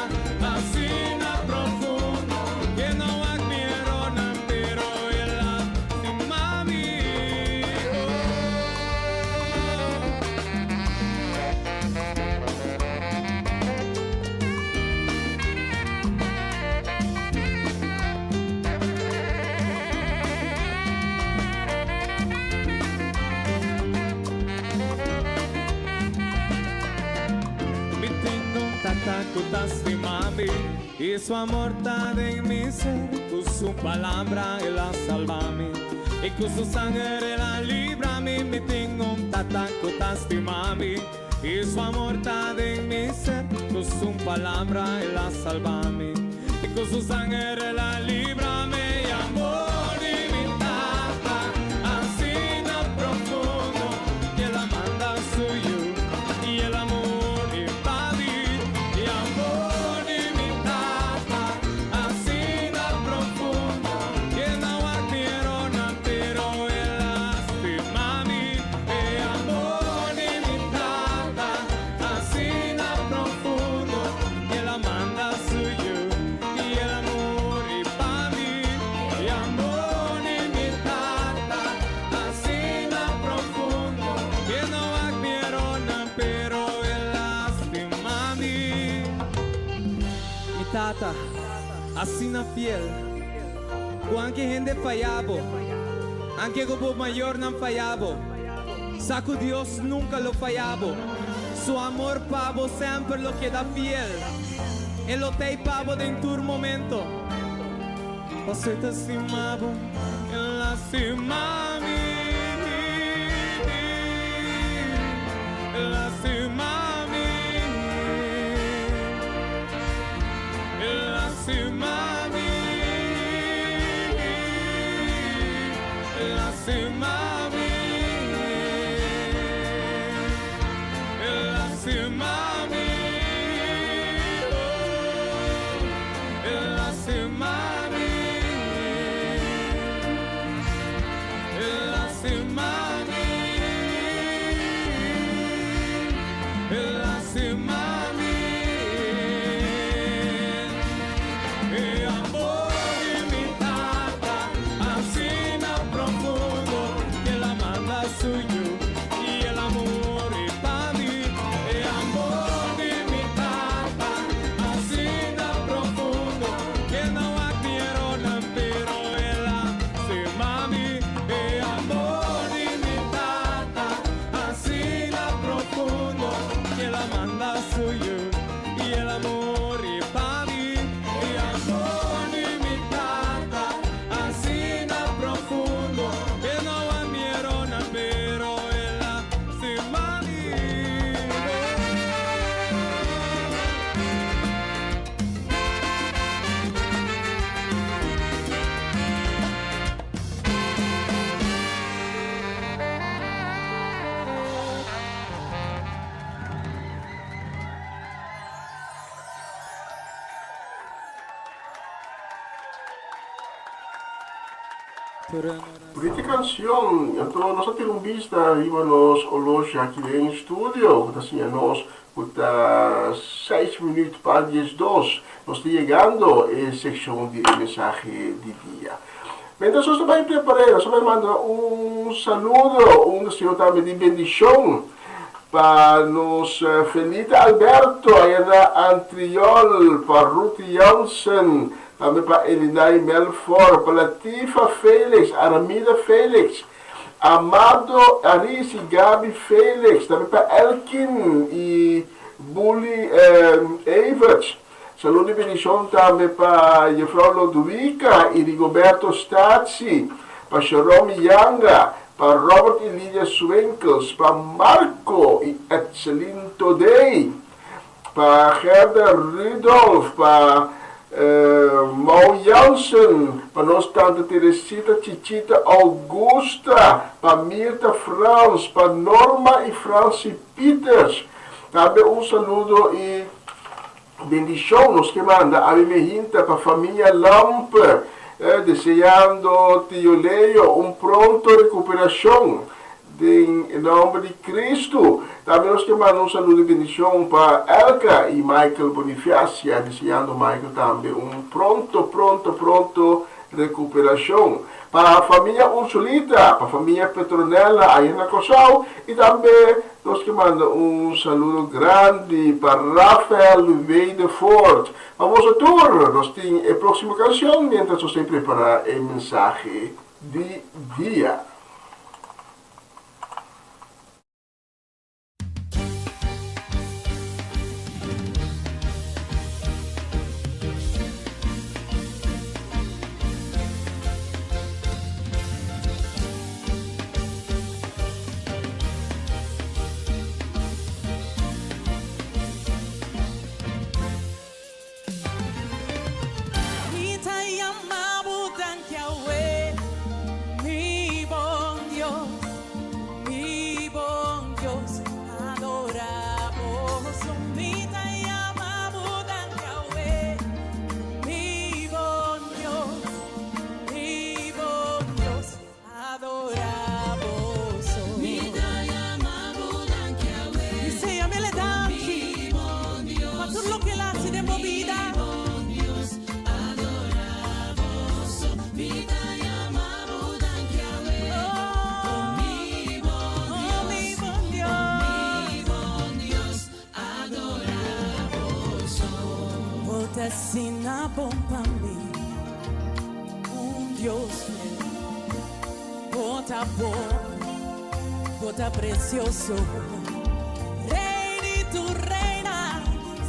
asina profundo ke no wak mi erornan pero el a stima mi. Oh. ta stima mi Y su amor ta den mi ser Cu su palabra el a salba mi Y cu su sanger el a libra mi Mi tin un tata cu ta stima mi Y su amor ta den mi ser Cu su palabra el a salba mi Y cu su sanger el a libra mi E amor di mi tata asina profundo Cu el a manda su yu Y el a muri pa mi E amor di mi tata asina profundo Cu e no a wak mi erornan pero el a stima mi E amor di mi tata asina profundo Cu el a manda su yu Y el a muri pa mi E amor di mi tata asina profundo Cu e no a wak mi erornan pero el a stima mi Mi tata asina fiel Cu anke hende faya bo Anke cu bo mayornan faya bo Sa cu Dios nunca lo faya bo Su amor pa bo semper lo keda fiel E lo t'ey pa bo den tur momento Paso e ta stima bo El a stima mi El a stima mi El a stima mi El a stima mi El a stima mi Oh, el a stima mi El a stima mi El a stima mi E amor di mi tata asina profundo Cu el a manda su yu Y el a muri pa mi E amor di mi tata asina profundo Cu e no a wak mi erornan pero el a stima mi E amor di mi tata asina profundo Cu el a manda su yu Y el a muri pa mi E amor di mi tata asina profundo Cu e no a wak mi erornan pero el a stima mi. Bonita cancion, anto nos a tira un bista riba nos oloshi aki den studio cu ta siña nos cu ta seis minuut pa diesdos. Nos ta yegando e seccion di e mensahe di dia. Mientras nos ta bay prepara, nos ta bay manda un saludo, un deseo tambe di bendicion pa nos Felita Alberto aya na Antriol, pa Ruth Jansen, Tambe pa Elinay Melfor, pa Latifa Felix, Aramida Felix, Amado Aris y Gaby Felix, tambe pa Elkin y Bully Everts. Saludo y bendicion tambe pa Jefrouw Lodwica y Rigoberto Statie, pa Sharomi Yanga, pa Robert y Lidia Swinkels, pa Marco y Etselin Todey. Pa Gerda Rudolph, pa Mau Jansen, pa nos tanta Teresita Chichita Augusta, pa Mirta Frans, pa Norma y Franci Pieters. Tambe un saludo y bendicion nos ke manda Abi Mehinta pa famia Lampe, deseando Tio Leo un pronto recuperacion. Den e nomber di Cristo. Tambe nos ke manda un saludo y bendicion pa Elka y Michael Bonifacia, deseando Michael tambe un pronto, pronto, pronto recuperacion. Pa famia Ursulita, pa famia Petronella aya na Corsou y tambe nos ke manda un saludo grandi pa Rafael Wedefort. Pa boso tur, nos tin e proximo cancion mientras nos ta prepara e mensahe di dia. Dios, adoramos. Mi ta yama bo danki awe. Mi bon Dios, mi bon Dios, adoramos. Mi ta yama bo danki awe. I yam'é danki. Pa tur loke el a hasi den bo bida. Dios, adoramos. Mi ta yama bo danki awe. Oh, Mi bon oh, mi bon Dios. Mi bon Dios, adoramos. Bo ta asina bon pa mi, un Dios fiel. Bo ta bon, bo ta presioso. Rei di tur rei,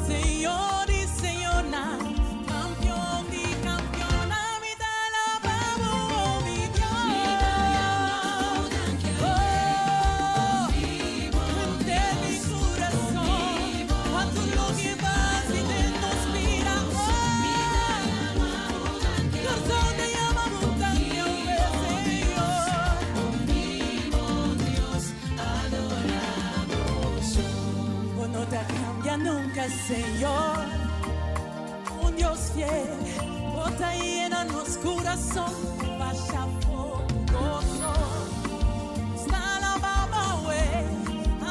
Señor i Señora, kampeon di kampeonnan, mi ta alabá bo, mi Dios. Oh, henter mi kurason, pa tur loke bo a hasi den nos bida. Oh, kurason ta yama bo danki, Señor. Mi bon Dios, adoramos. Bo no ta kambia nunka, Señor. Un Dios fiel, bo ta yena nos kurason, basha goso. Ta alabá bo,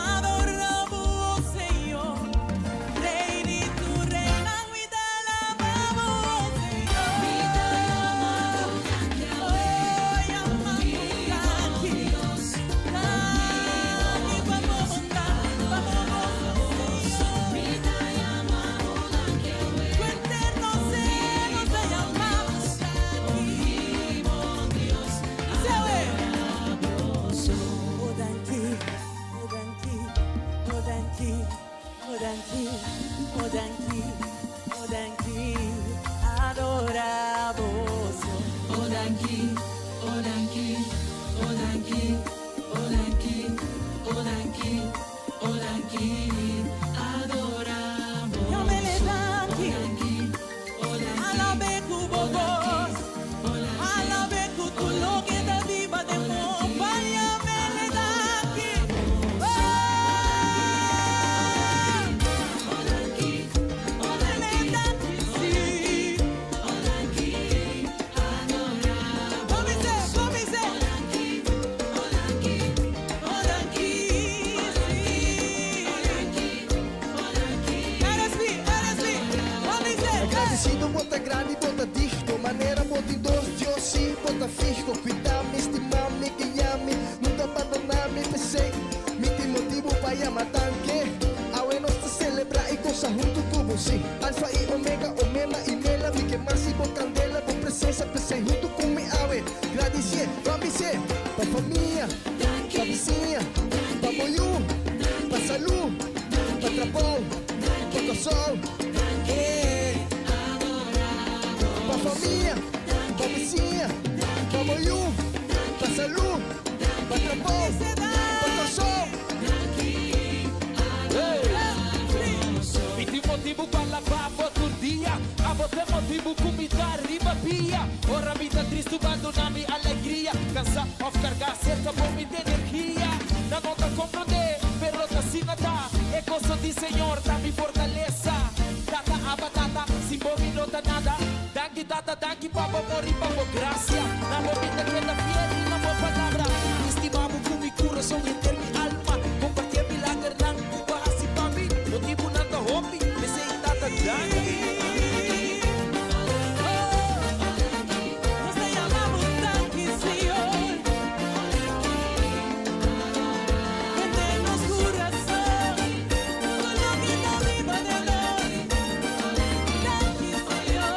adoramos, Señor. Rei di tur rei, mi ta alabá bo, Señor. Oh, yama bo danki. Danki pa bo bondat, pa bo Señor. Mi ta yama bo danki awe. Ku eterno nos ta yamamos danki. Mi bon Dios, Oh, danki, oh, danki, oh, danki, oh, danki, oh, danki, oh, danki, adoramos. Oh danki, oh danki, oh danki, oh danki, oh danki, oh danki, adoramos. Yam'é danki, Danki, oh danki, alab'é ku bo bos, alab'é ku tur loke ta biba den bo, yam'é danki. Oh, oh danki, oh yam'é danki, si. Oh danki, adoramos. Kuminsá, kuminsá. Danki, oh danki, Oh, danki, si. Oh danki, RSV, RSV, kuminsá. Agradesido, bo ta grandi, bo ta digno. Manera bo tin dos, Dios si, bo ta fiho. Kuida mi, stima mi, guia mi. Nunka bandoná mi, p'esei. Mi tin motibu pa yama danki. Awe nos ta selebrá i gosa huntu ku bo, si. Alfa i Omega, Omema i Mela. Mi ke mas bo kandela, bo presensia, p'esei huntu ku mi awe. Gradisí, gradisí. Pa famia, pa bisiña, pa bo yu, pa salú, pa trabou, pa kurason. Eh. Pa famia, pa bisiña, pa bo yu, pa salú, pa trabou, pa kurason. Mi tin motibu pa alabá tur dia. Abo tin motibu ku mi ta riba pia. Ora mi ta tristu, bo a duna mi alegria. Kansá òf kargá, serka bo mi energia. Nan no ta komprondé, pero ta asina ta. E goso di Señor, ta mi fortalesa. Tata, aba, tata, sin bo mi no ta nada. Danki, tata, danki, pa bo amor i pa bo grasia. Na bo mi ta keda fiel i na bo palabra. Stima bo ku mi kurason, henter mi alma. Kompartí milagernan, ku bo a hasi pa mi. Motibunan ta hopi, p'esei tata, danki. Nos ta yamamos danki, Señor. Henter nos kurason, tur loke ta biba den nos. Danki, Señor.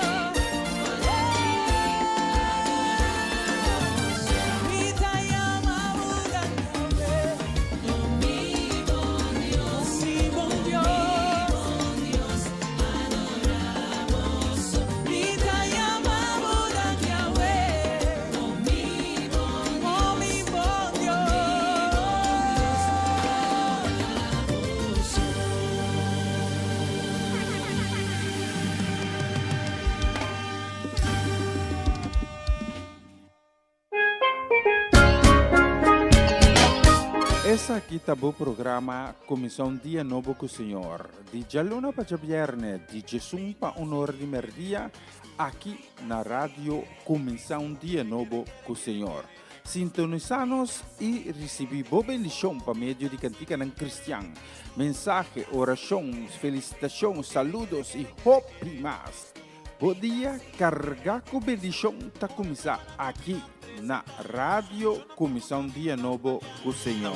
Esaki ta bo programa Kuminsá un Dia Nobo ku Señor, di djaluna pa djabièrnè, di djesun pa un or di mèrdia, aki na Radio Kuminsá un Dia Nobo ku Señor. Sintonisá nos i risibí bo bendishon pa medio di kantikanan kristian, mensahe, orashon, felisitashon, saludos i hopi mas. Bo dia kargá ku bendishon ta kuminsá aki na Radio Kuminsá un Dia Nobo ku Señor.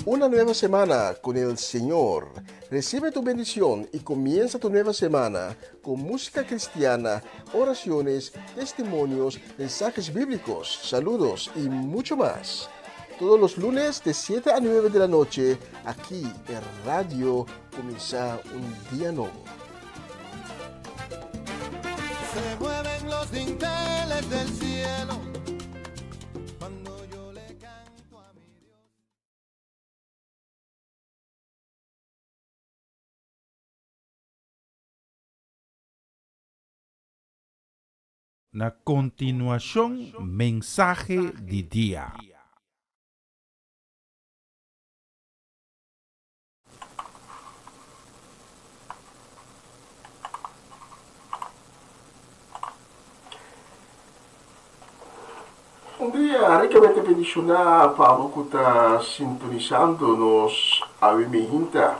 Una nueva semana con el Señor. Recibe tu bendición y comienza tu nueva semana con música cristiana, oraciones, testimonios, mensajes bíblicos, saludos y mucho más. Todos los lunes de 7 a 9 de la noche, aquí en Radio Comienza un Día Nuevo. Se mueven los dinteles del cielo cuando yo le canto a mi Dios. Na kontinuashon mensahe di dia. Un dia ricamente bendiciona pa abo cu ta sintonisando nos awe mehinta.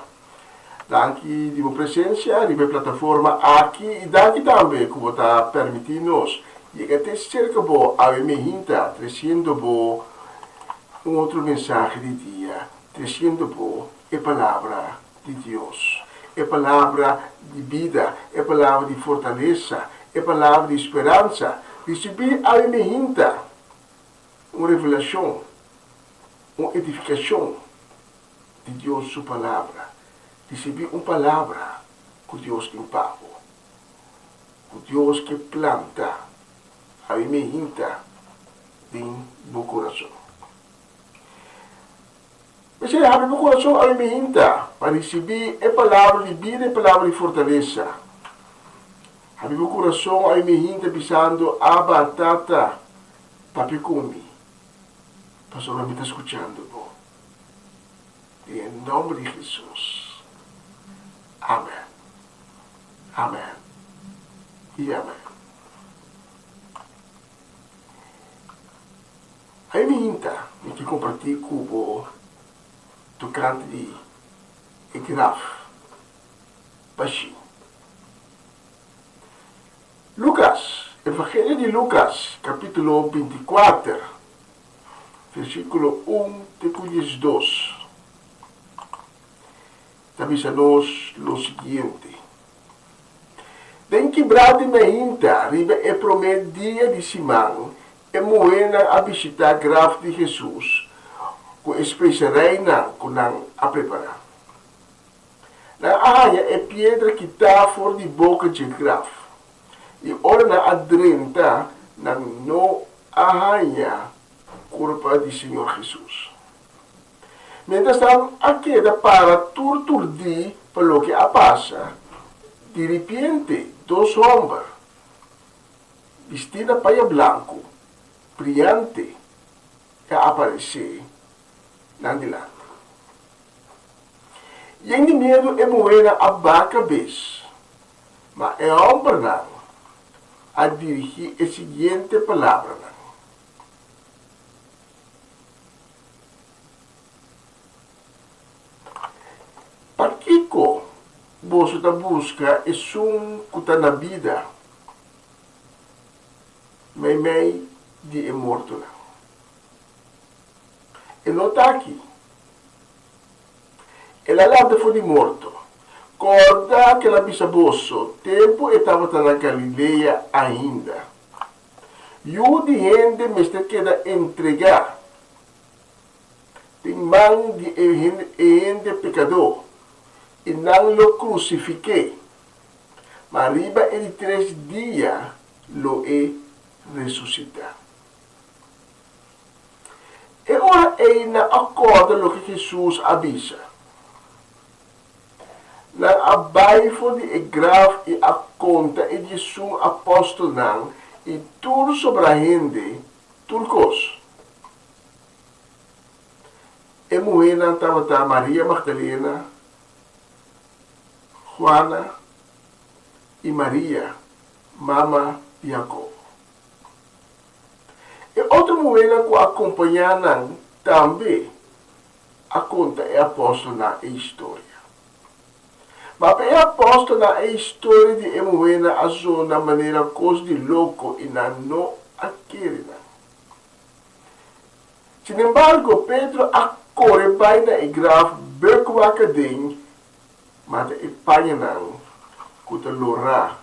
Danki di bo presencia riba e plataforma aki y danki tambe cu bo ta permiti nos yega te cerca bo awe mehinta treciendo bo un otro mensahe di dia, treciendo bo e palabra di Dios, e palabra di bida, e palabra di fortalesa, e palabra di speransa. Ricibi awe mehinta un revelacion, un edificacion. di Dios su palabra, risibí un palabra ku Dios tin pa bo, ku Dios ke planta awe mehinta den bo kurason. P'esei habri bo kurason awe mehinta pa risibí e palabra di bida, e palabra di fortalesa. Habri bo kurason awe mehinta bisando, Abba, Tata, papia ku mi, pasobra mi ta skuchando bo. Den e nomber di Jesus. Amen. Amen. I amen. Ai mi hinta mi ke kompartí ku bo tokante di e graf bashí. Lukas, Evangelio di Lukas, kapítulo 24. Versíkulo un te ku diesdos ta bisa nos lo siguiente, Den kibrá di mainta riba e promé dia di siman, e muhénan a bishitá graf di Hesus ku e spesereinan ku nan a prepará. Nan a haña e piedra kitá for di boka dje graf, i ora nan a drenta, nan no a haña kurpa di Señor Hesus. Mientras nan a keda para tur turdí pa loke a pasa, diripiente dos hòmber, bistí na paña blanku, briante, a aparesé nan dilanti. Yen di miedu e muhénan a baha kabes, ma e hòmbernan a dirigí e siguiente palabranan. Pakiko boso ta buska esun ku ta na bida meimei di e mortonan? E no ta aki. El a lanta for di morto. Kòrda ku el a bisa boso tempu e tabata na Galilea ainda. Yu di hende mester keda entregá den man di e hende pekadó, i nan lo krusifik'é, ma riba e di tres dia lo e resusitá. E ora ei nan a kòrda loke Hesus a bisa. Nan a bai for di e graf i a konta e 11 apòstelnan i tur sobrá hende tur kos. E muhénan tabata Maria Magdalena, Juana i Maria, mama di Jakobo. E otro muhénan ku a kompañá nan tambe a konta e apòstelnan e historia. Ma pa e apòstelnan e historia di e muhénan a zona manera kos di loko i nan no a kere nan. Sinembargo, Pedro a kore bai na e graf bek wak aden, mata e pañanan ku ta lorá,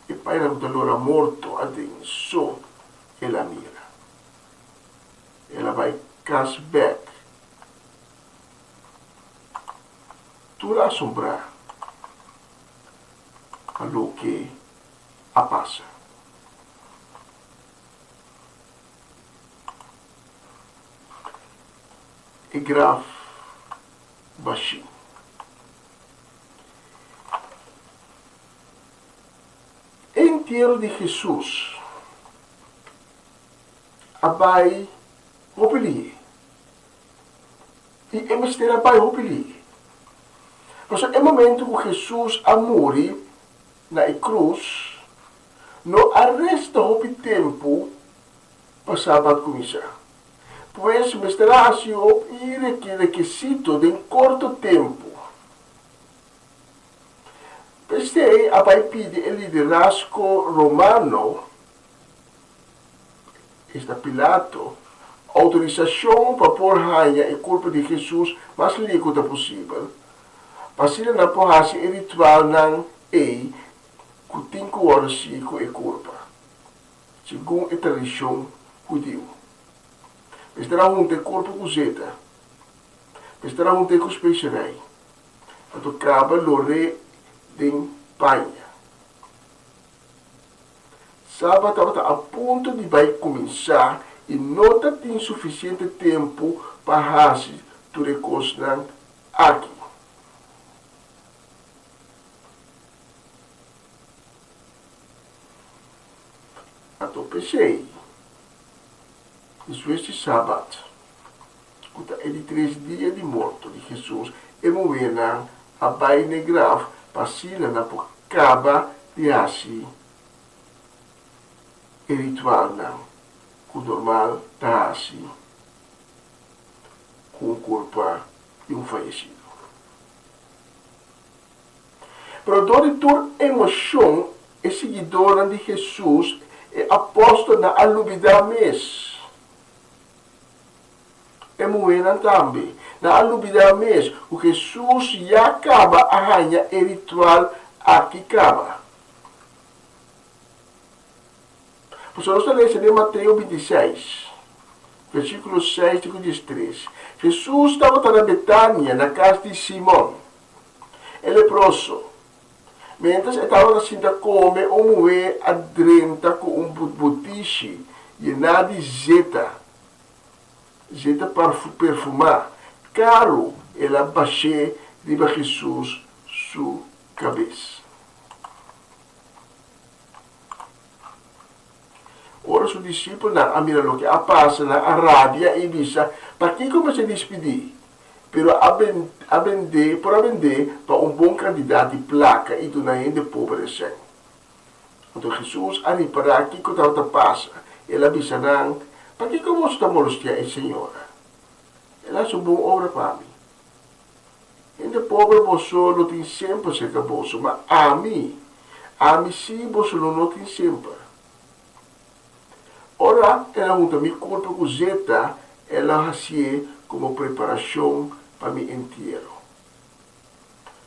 e pañanan ku ta lora morto aden so el a mira. El a bai kas bek, tur asombrá pa loke a pasa. E graf bashí. E entiero di Hesus a bai hopi lihé. I e mester a bai hopi lihé. Pasobra e momento ku Hesus a muri na e krus, no a resta hopi tempu pa Sabat kuminsá. Pues mester a hasi hopi rekisito den korto tempu. P'esei a bai pidi e liderazgo romano, esta Pilato, outorisashon pa por haña e kurpo di Hesus mas lihé ku ta posibel, pa asina nan por hasi e ritualnan ei ku tin ku wòrdu hasi ku e kurpa, segun e tradishon hudiu. Mester a hunta e kurpo ku zeta, mester a hunt'é ku speserei, anto kaba lor'é den paña. Sabat tabata a punto di bai kuminsá i no ta tin sufisiente tempu pa hasi tur e kosnan aki. Anto p'esei, despues di Sabat, ku ta e di tres dia di morto di Hesus, e muhénan a bai n'e graf pa asina nan por kaba di hasi e ritualnan ku normal ta hasi ku un kurpa di un fayesido. Pero dor di tur emoshon, e siguidónan di Hesus, e apòstelnan, a lubidá mes. E muhénan tambe. Nan a lubidá mes ku Hesus ya kaba a haña e ritual aki kaba. Pasobra nos ta lesa den Mateo 26, versíkulo 6 te ku 13, Hesus tabata na Betania, na kas di Simon, e leproso. Miéntras e tabata sinta kome, un muhé a drenta ku un butishi yená di zeta, zeta perfumá, karu, el a bash'é riba Hesus su kabes. Ora su disipelnan a mira loke a pasa, nan a rabia i bisa, Pakiko mester dispidí? Pero a a bend'é, por a bend'é pa un bon kantidat di plaka i duna hende pober esei. Anto Hesus a ripará kiko tabata pasa, el a bisa nan, Pakiko boso ta molostiá e señora? El a hasi un bon obra pa mi. Hende pober boso lo tin semper serka boso, ma ami, ami sí boso lo no tin semper. Ora el a hunta mi kurpa ku zeta, el a hasié komo preparashon pa mi entiero.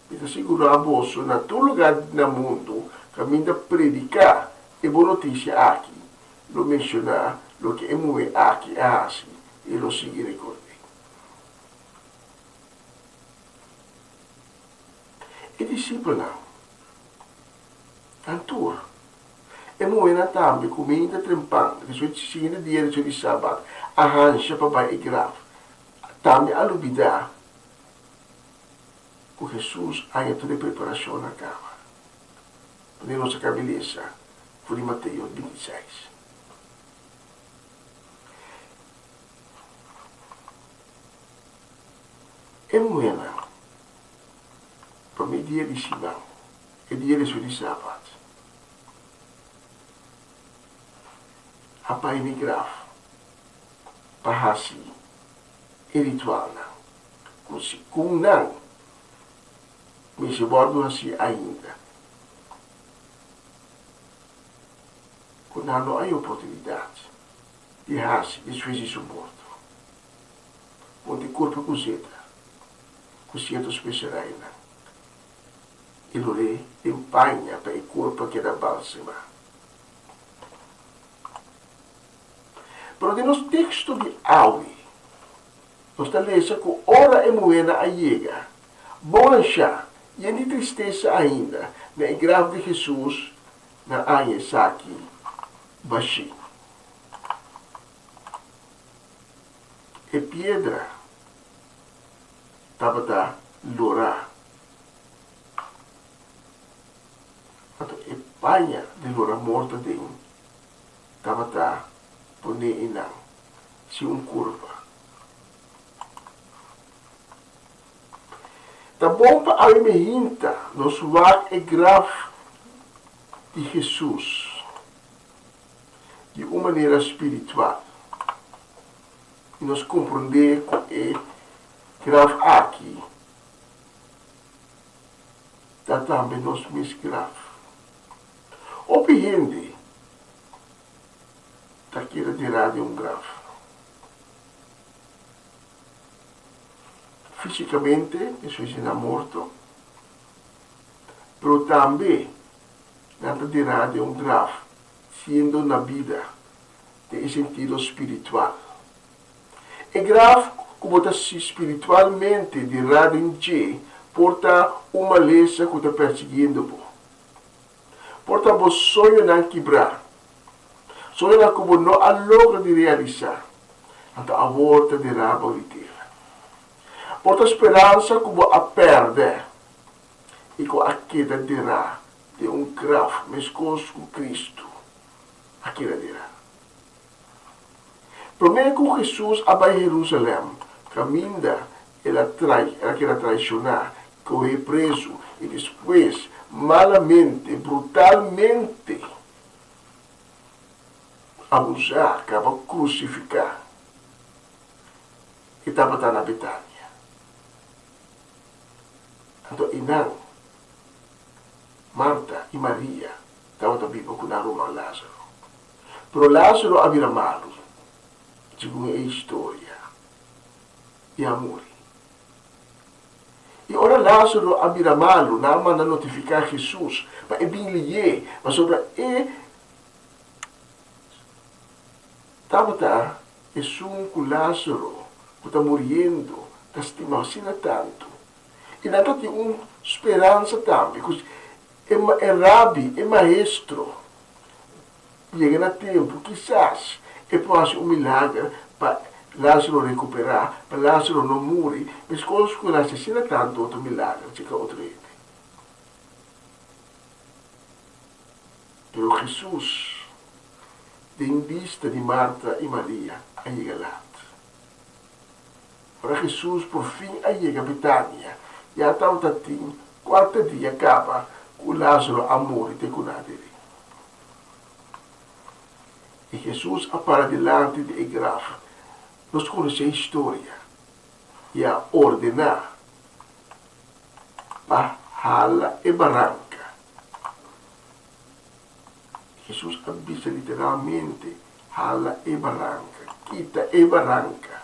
Mi ta sigurá boso, na tur lugá na mundu kaminda prediká e bon notisia aki, lo menshoná loke e muhé aki a hasi i lo sigui rekord'é. E disipelnan, nan tur, e muhénan tambe ku minta trempan despues di siguiente dia despues di Sabat a hansha pa bai e graf, tambe a lubidá. ku Hesus a haña tur e preparashonnan kaba. Manera nos a kaba lesa for di Mateo bintiseis. E muhénan, promé dia di siman, e dia despues di Sabat, a bai n'e graf pa hasi e ritualnan ku segun nan mester wòrdu hasí ainda, ku nan no hay oportunidat di hasi despues di su morto. Ponte kurpa ku zeta, ku sierto speserainan, i lor'é den paña pa e kurpa keda balsemá. Pero den nos teksto di awe, nos ta lesa ku ora e muhénan a yega, bon anshá, yen di tristesa ainda, na e graf di Hesus, nan a haña esaki bashí. E piedra tabata lorá. Anto e paña di lora morto aden tabata poné einan sin un kurpa. Ta bon pa awe mehinta nos wak e graf di Hesus di un manera spiritual i nos komprondé ku e graf aki ta tambe nos mes graf. Hopi hende ta keda derá den un graf. Físikamente despues di nan morto, pero tambe nan ta derá den un graf siendo na bida den e sentido spiritual. E graf ku bo ta si spiritualmente derá den dje por ta un malesa ku ta persiguiendo bo. Por ta bo soñonan kibrá, soñonan ku bo no a logra di realisá, anto awor ta derá bou di tera. Por ta speransa ku bo a pèrdè i ku a keda derá den un graf meskos ku Kristu a keda derá. Promé ku Hesus a bai Herusalèm, kaminda el a trai, el a keda traishoná, kohé prezu i despues malamente, brutalmente abusá, kaba krusifiká, e tabata na Betania. Anto einan Marta i Maria tabata biba ku nan ruman Lázaro. Pero Lázaro a bira malu, segun e historia, i a muri. I ora Lázaro a bira malu, nan a manda notifiká Hesus pa e bin liy'é, pasobra e tabata esun ku Lázaro, ku ta muriendo, ta stima asina tantu. I nan ta tin un speransa tambe ku e rabi, e maestro, Yega na tempu, kisas e por hasi un milager pa Lázaro rekuperá, pa Lázaro no muri, meskos ku el hasi asina tantu otro milager cerka otro hende. Pero Hesus, den bista di Marta i Maria, a yega lat. Ora Hesus por fin a yega Betania, ya tabata tin kuater dia kaba ku Lázaro a muri te ku nan deri. I Hesus a para dilanti di e graf. Nos konosé e historia. I a ordená pa hala e baranka. Hesus a bisa literalmente, Hala e baranka, kita e baranka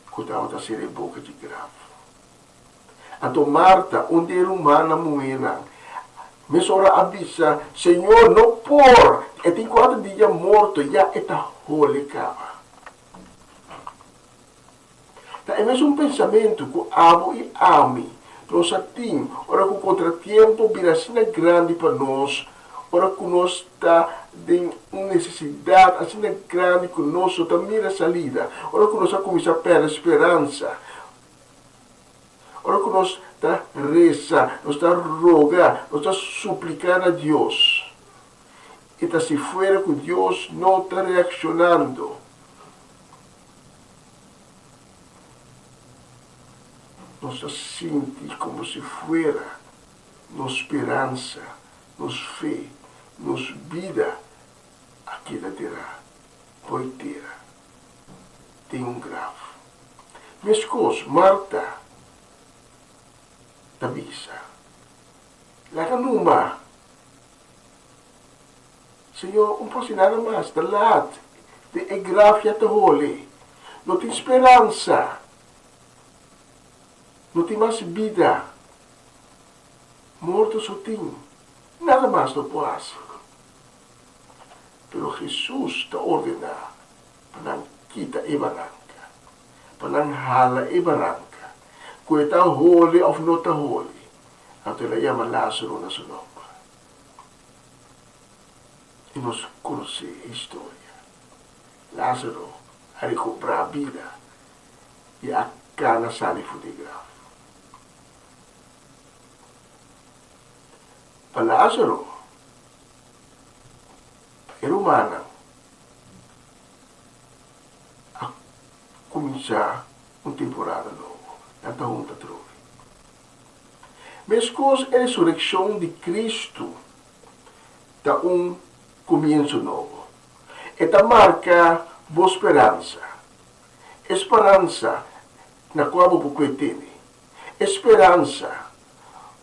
ku tabata sera e boka dje graf. Anto Marta, un di e rumannan muhénan, mesora a bisa, Señor, no por! E tin kuater dia morto, ya e ta hole kaba. Ta e mesun pensamentu ku abo i ami nos a tin ora ku kontratiempo bira asina grandi pa nos. Ora ku nos ta den un nesesidat asina grandi ku nos no ta mira salida, ora ku nos a kuminsá pèrdè speransa, ora ku nos ta resa, nos ta roga, nos ta supliká na Dios, i ta si fuera ku Dios no ta reakshonando. Nos ta sinti komo si fuera nos speransa, nos fe, nos bida a keda derá poi tera den un graf. Meskos Marta ta bisa, Laga numa, Señor, un por si nada mas, ta lat, den e graf ya ta hole. No tin speransa, no tin mas bida. Morto so tin, nada mas no por hasi. Pero Hesus ta ordená pa nan kita e baranka, pa nan hala e baranka, ku e ta hole òf no ta hole. Anto el a yama Lázaro na su nòmber. I nos konosé e historia. Lázaro a rekobrá bida i a kana sali for di e graf. Pa Lázaro, pa e rumannan, a kuminsá un temporada nobo. Nan ta hunta atrobe. Meskos e resurekshon di Kristu ta un kumienso nobo. E ta marka bo speransa, e speransa na kua bo por kue tene, e speransa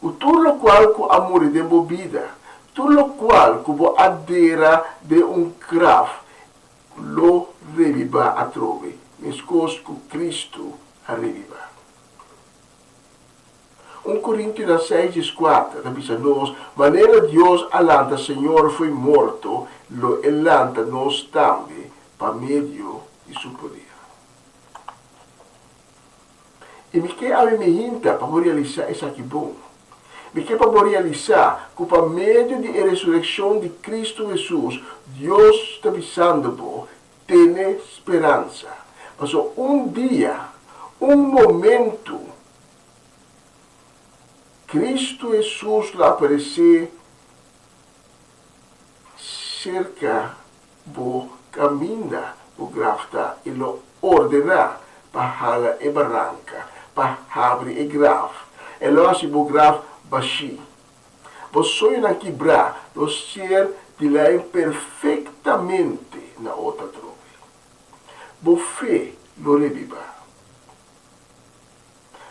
ku tur lokual ku a muri den bo bida, tur lokual ku bo a dera den un graf lo rebibá atrobe, meskos ku Kristu a rebibá. Un Korintionan seis dieskuater ta bisa nos, Manera Dios a lanta Señor fo'i morto, lo e lanta nos tambe pa medio di su poder. I mi ke awe mi hinta pa bo realisá esaki bon. Mi ke pa bo realisá ku pa medio di e resurekshon di Kristu Hesus, Dios ta bisando bo, Tene speransa. Pasobra un dia, un momentu, Kristu Hesus lo aparesé serka bo kaminda bo graf ta i lo ordená pa hala e baranka, pa habri e graf. E lo hasi bo graf bashí. Bo soñonan kibrá lo ser dilai perfektamente na otro atrobe. Bo fe lo rebibá.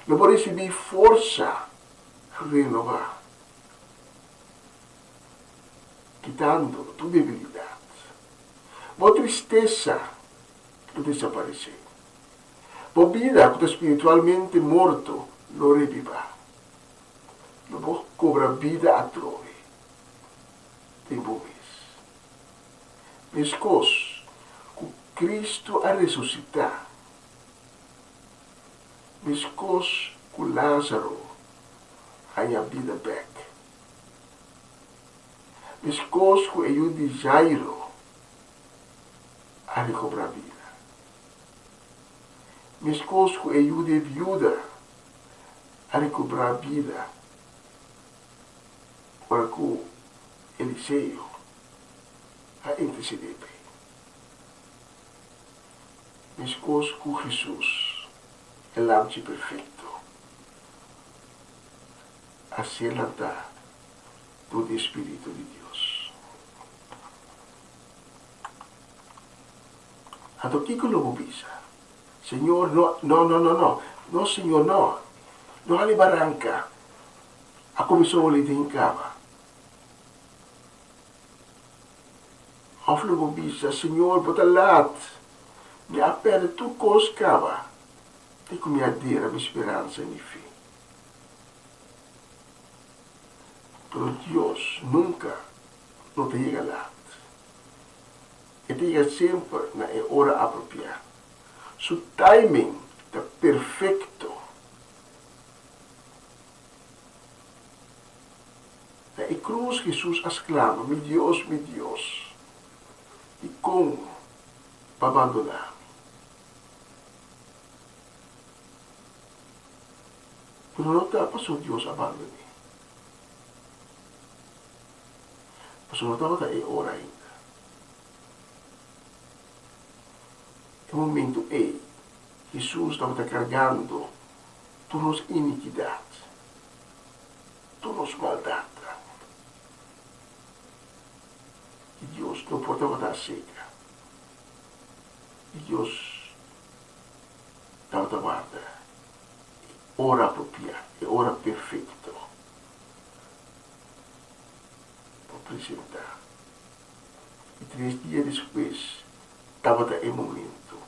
Lo bo risibí forsa renobá, kitando tur debilidat. Bo tristesa lo desaparesé. Bo bida ku ta spiritualmente morto lo rebibá. Lo bo kobra bida atrobe den bo mes. Meskos ku Kristu a resusitá, meskos ku Lázaro haña bida bèk, meskos ku e yu di Jairo a rekobrá bida, meskos ku e yu di e biuda a rekobrá bida ora ku Eliseo a intersedé p'e. Meskos ku Hesus, e Lamchi perfekto, a ser lantá dor di e spiritu di Dios. Anto kiko lo bo bisa? Señor, no, no, no, no, no, no, Señor, no, no hali baranca, a cuminsa holi den cama. Of lo bo bisa, Señor, bo ta laat, mi a perde tur cos caba, te cu mi a dera mi speransa y mi fe. Pero Dios nunca no ta yega laat. E ta yega semper na e ora apropiá. Su timing ta perfekto. Na e krus Hesus a sklama, Mi Dios, mi Dios, dikon Bo a bandoná mi? Pero no ta pasobra Dios a bandon'é. Pasobra no tabata e ora ainda. E momento ei, Hesus tabata kargando tur nos inikidat, tur nos maldatnan. I Dios no por tabata aseka. I Dios tabata warda e ora apropiá, e ora perfekto pa presentá. I tres dia despues tabata e momento,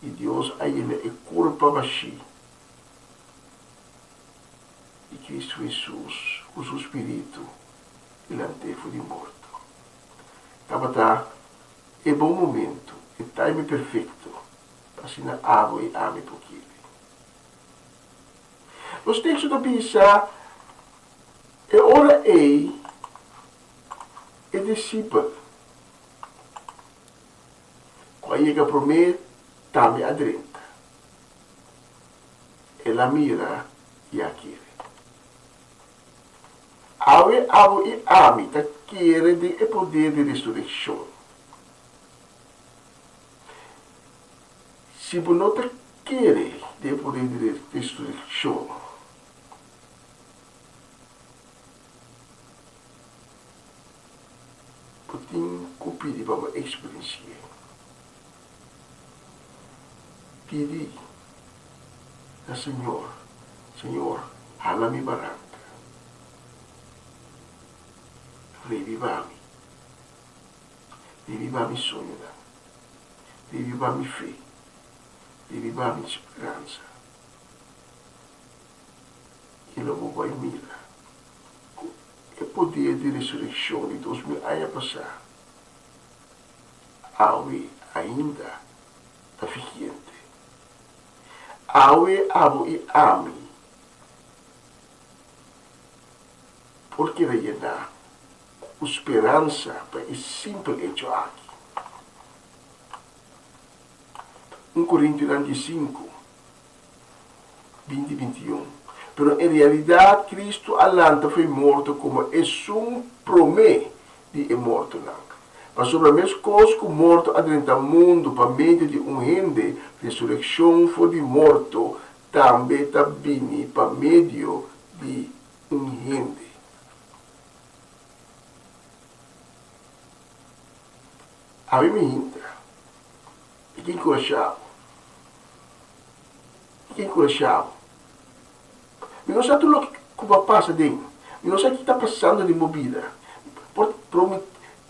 i Dios a yena e kurpa bashí di Kristu Hesus ku su spiritu i lant'é for di morto. Tabata e bon momento, e taime perfekto pa asina abo i ami por kere. Nos teksto ta bisa, E ora ei e disipel ku a yega promé tambe a drenta. El a mira i a kere. Awe abo i ami ta kere den e poder di resurekshon. Si bo no ta kere den e poder di resurekshon, Bo tin ku pidi pa bo eksperensi'é. Pidi na Señor, Señor, hala mi baranka. Reviva mi. Reviva mi soñonan. Reviva mi fe. Reviva mi speransa. I lo bo bai mira ku e poder di resurekshon di 2000 aña pasá awe ainda ta vigente. Awe abo i ami por keda yená ku speransa pa e simpel echo aki. Un Korintionan diesinku. 20 21. Pero en realidat Kristu a lanta fo'i morto komo esun promé di e mortonan. Pasobra meskos ku morto a drenta mundu pa medio di un hende, resurekshon for di morto tambe ta bini pa medio di un hende. Awe mi hintra. I ke enkurashá bo? I ke enkurashá bo? Mi no sa tur loke ku bo a pasa den. Mi no sa ki ta pasando den bo bida. Por, pero mi,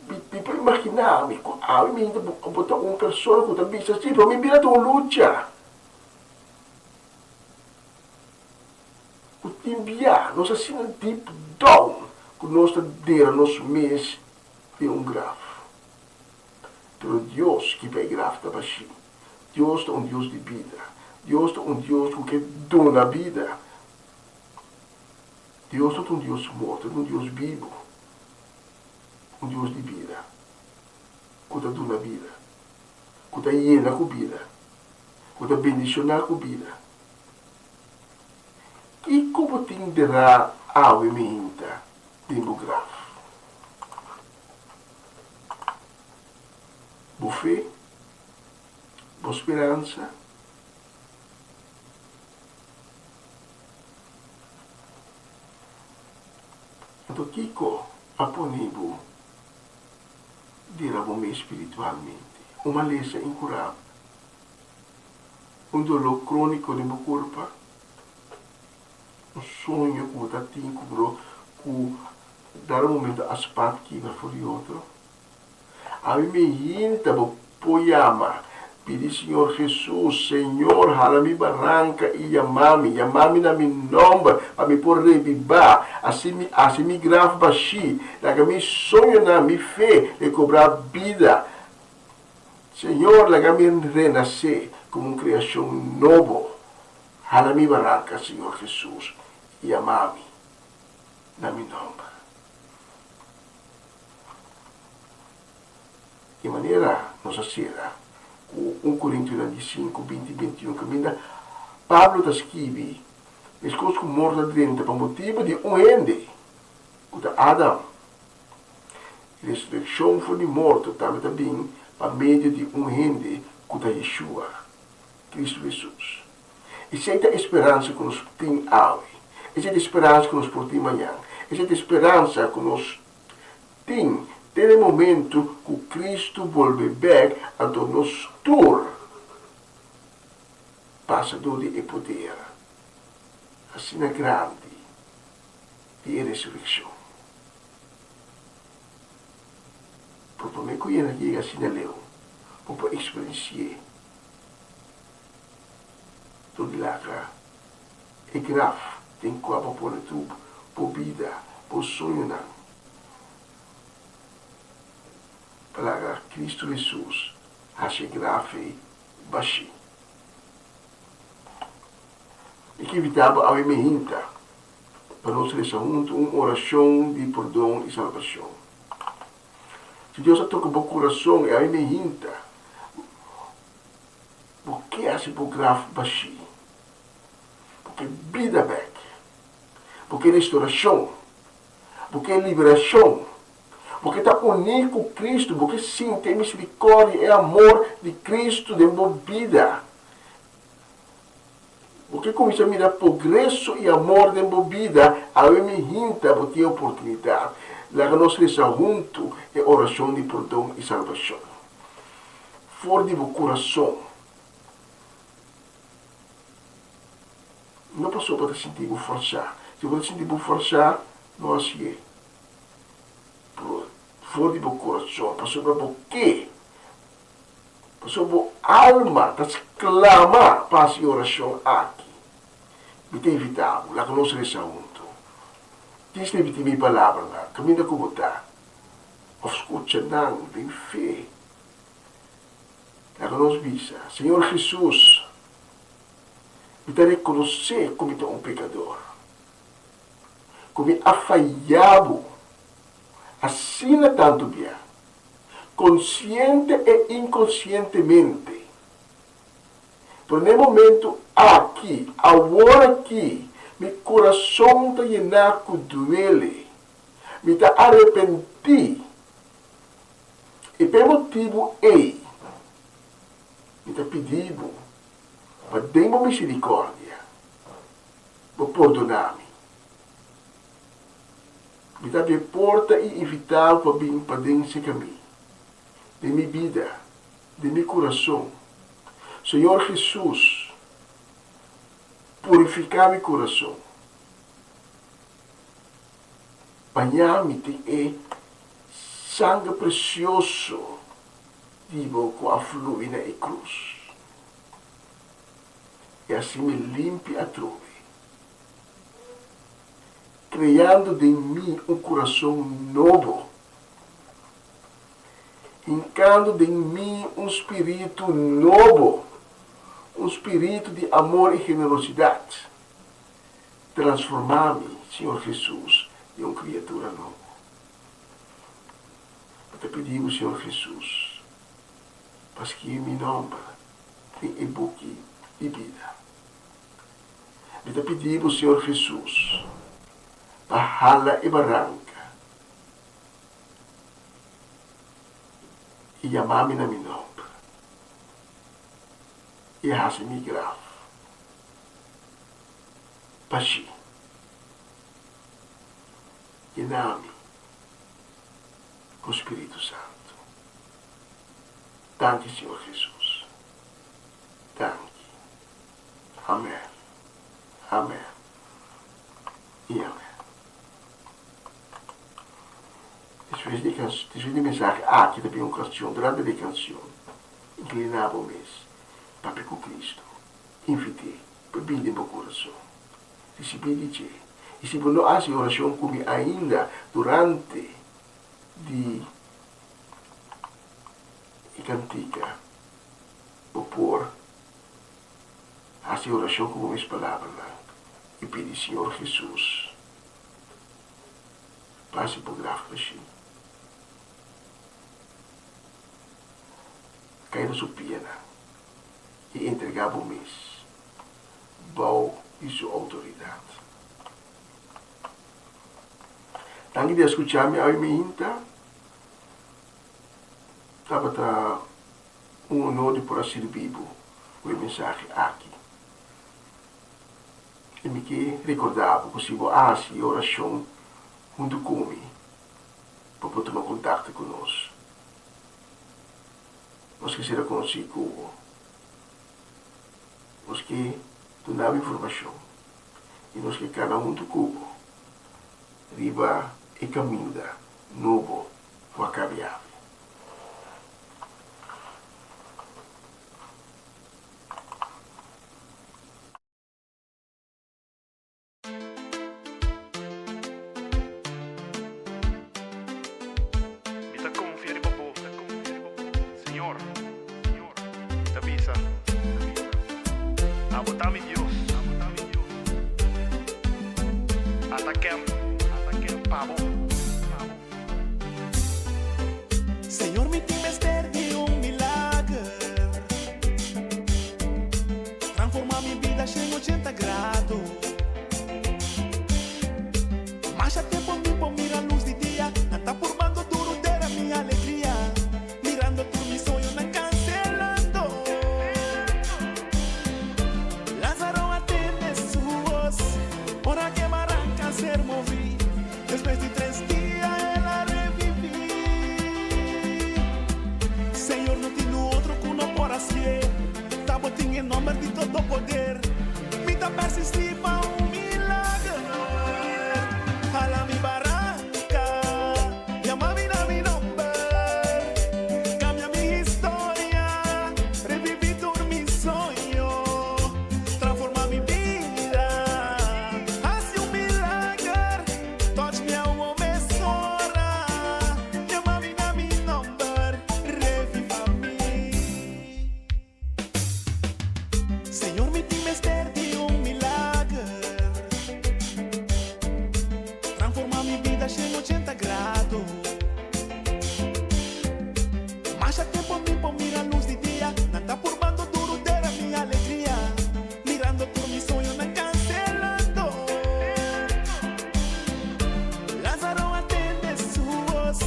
mi, mi por imaginá mi ku awe mi hinta bo, bo ta un persona ku ta bisa, Sí, pero mi bida ta un lucha. Ku tin bia nos asina deep down ku nos ta dera nos mes den un graf. Pero Dios ki pa e graf ta bashí. Dios ta un Dios di bida. Dios ta un Dios ku ke duna bida. Dios no ta un Dios morto, e ta un Dios bibu, un Dios di bida, ku ta duna bida, ku ta yena ku bida, ku ta bendishoná ku bida. Kiko bo tin derá awe meinta den bo graf? Bo fe, bo speransa. Anto kiko a pone bo dera bo mes spiritualmente? Un malesa inkurabel? Un doló króniko den bo kurpa? Un soño ku bo ta tin ku bo ku Dado momento a spat kibra for di otro. Ami mi hinta bo por yama, pidi Señor Jesus, Señor hala mi baranca y yama mi, yama mi na mi nomber pa mi por rebiba, asi mi hasi mi graf bashi, laga mi soñonan, mi fe recobrá bida. Señor laga mi renace como un creacion nobo. Hala mi baranca, Señor Jesus, y yama mi. Na mi nòmber. E manera nos a sera ku un Korintionan di sinku, 20 i 21 kaminda Pablo ta skibi, Meskos ku morto a drenta pa motibu di un hende, ku ta Adam, e resurekshon for di morto tambe ta bin pa medio di un hende, ku ta Yeshua, Kristu Hesus. Esei ta e speransa ku nos tin awe. Esei ta e speransa ku nos por tin mañan. Esei ta e speransa ku nos tin te na e momentu ku Kristu bolbe bèk, anto nos tur pasa dor di e poder asina grandi di e resurekshon. Pero promé ku yena yega asina leu, bo por eksperensi'é dor di laga e graf den kua bo pone tur bo bida, bo soñonan, pa laga Kristu Hesus hasi e graf ei bashí. Mi ke invitá bo awe mehinta pa nos resa huntu un orashon di pordon i salbashon. Si Dios a toka bo kurason i awe mehinta bo ke hasi bo graf bashí, bo ke bida bèk, bo ke restorashon, bo ke liberashon, bo ke ta uní ku Kristu, bo ke sinti e miserikòrdia, e amor di Kristu den bo bida. Bo ke kuminsá mira progreso i amor den bo bida, awe mi hinta bo tin e oportunidat. Laga nos resa huntu e orashon di pordon i salbashon. For di bo kurason. No pasobra bo ta sinti bo forsá. Si bo ta sinti bo forsá, no hasié. Pero for di bo kurason, pasobra bo ke. Pasobra bo alma ta sklama pa hasi e orashon aki. Mi ta invitá bo, laga nos resa huntu. Djis ripití mi palabranan kaminda ku bo ta, òf skucha nan den fe. Laga nos bisa, Señor Hesus, mi ta rekonosé ku mi ta un pekador, ku mi a fayá bo asina tantu bia. Konsiente e inkonsientemente. Pero na e momentu aki, awor aki, mi kurason ta yená ku duele. Mi ta arepentí. I pa e motibu ei, mi ta pidi bo pa den bo miserikòrdia, bo pordoná mi. Mi ta abri e porta i invitá bo pa bin paden serka mi, den mi bida, den mi kurason. Señor Hesus, purifiká mi kurason. Bañá mi den e sanger presioso di bo ku a flui na e krus, i hasi mi limpi atrobe. Kreando den mi un kurason nobo, hinkando den mi un spiritu nobo, un spiritu di amor i generosidat. Transformá mi, Señor Hesus, den un kriatura nobo. Mi ta pidi bo, Señor Hesus, pa skibi mi nòmber den e buki di bida. Mi ta pidi bo, Señor Hesus, pa hala e baranka i yama mi na mi nomber i hasi mi graf bashí. Yena mi ku Spiritu Santu. Danki, Señor Hesus. Danki. Amen. Amen. I amen. Despues di despues di mensahe aki ta bin un kanshon. Durante di e kanshon, inkliná bo mes, papia ku Kristu. Invit'é pa bin den bo kurason. Risibí di dje. I si bo no hasi orashon ku mi ainda durante di e kantika, bo por Hasi orashon ku bo mes palabranan i pidi Señor Hesus pa hasi bo graf bashí. Kai na su pianan i entregá bo mes bou di su outoridat. Danki di a skuchá mi awe mainta. Tabata un honor di por a sirbi bo ku e mensahe aki. I mi ke rekordá bo ku si bo a hasi e orashon huntu ku mi, bo por tuma kontakto ku nos. Nos ke sera konosí ku bo. Nos ke duna bo informashon i nos ke kana huntu ku bo riba e kaminda nobo ku a kabi awe. Mi ta konfia riba bo, Señor. Mi ta bisa, Abo ta mi Dios. Ata kèmp pa bo. Señor mi tin mester di un milager Transforma mi bida shen ochenta grado Masha tempo mi por mira luz di dia Nan ta purbando duro dera mi alegria Mirando tur mi soñonan cancelando Lazaro a tende su voz Ora ke baranca ser movi Despues di tres dia el a reviví. Señor, no tin un otro ku no por hasié. Ta bo tin e nomber di todo poder. Mi ta persistí pa un milager. Hala mi baranka, yama mi na mi nomber. Kambia mi historia, reviví tur mi soño. Transforma mi bida, hasi un milager. Touch mi awo mesora, yama mi na mi nomber, reviva mi. Señor mi tin mester di un milager, transforma mi bida shen ochenta grado. Masha tempo mi por mira luz di dia, nan ta purbando duro dera mi alegria. Mirando tur mi soñonan cancelando. Lázaro a tende su voz,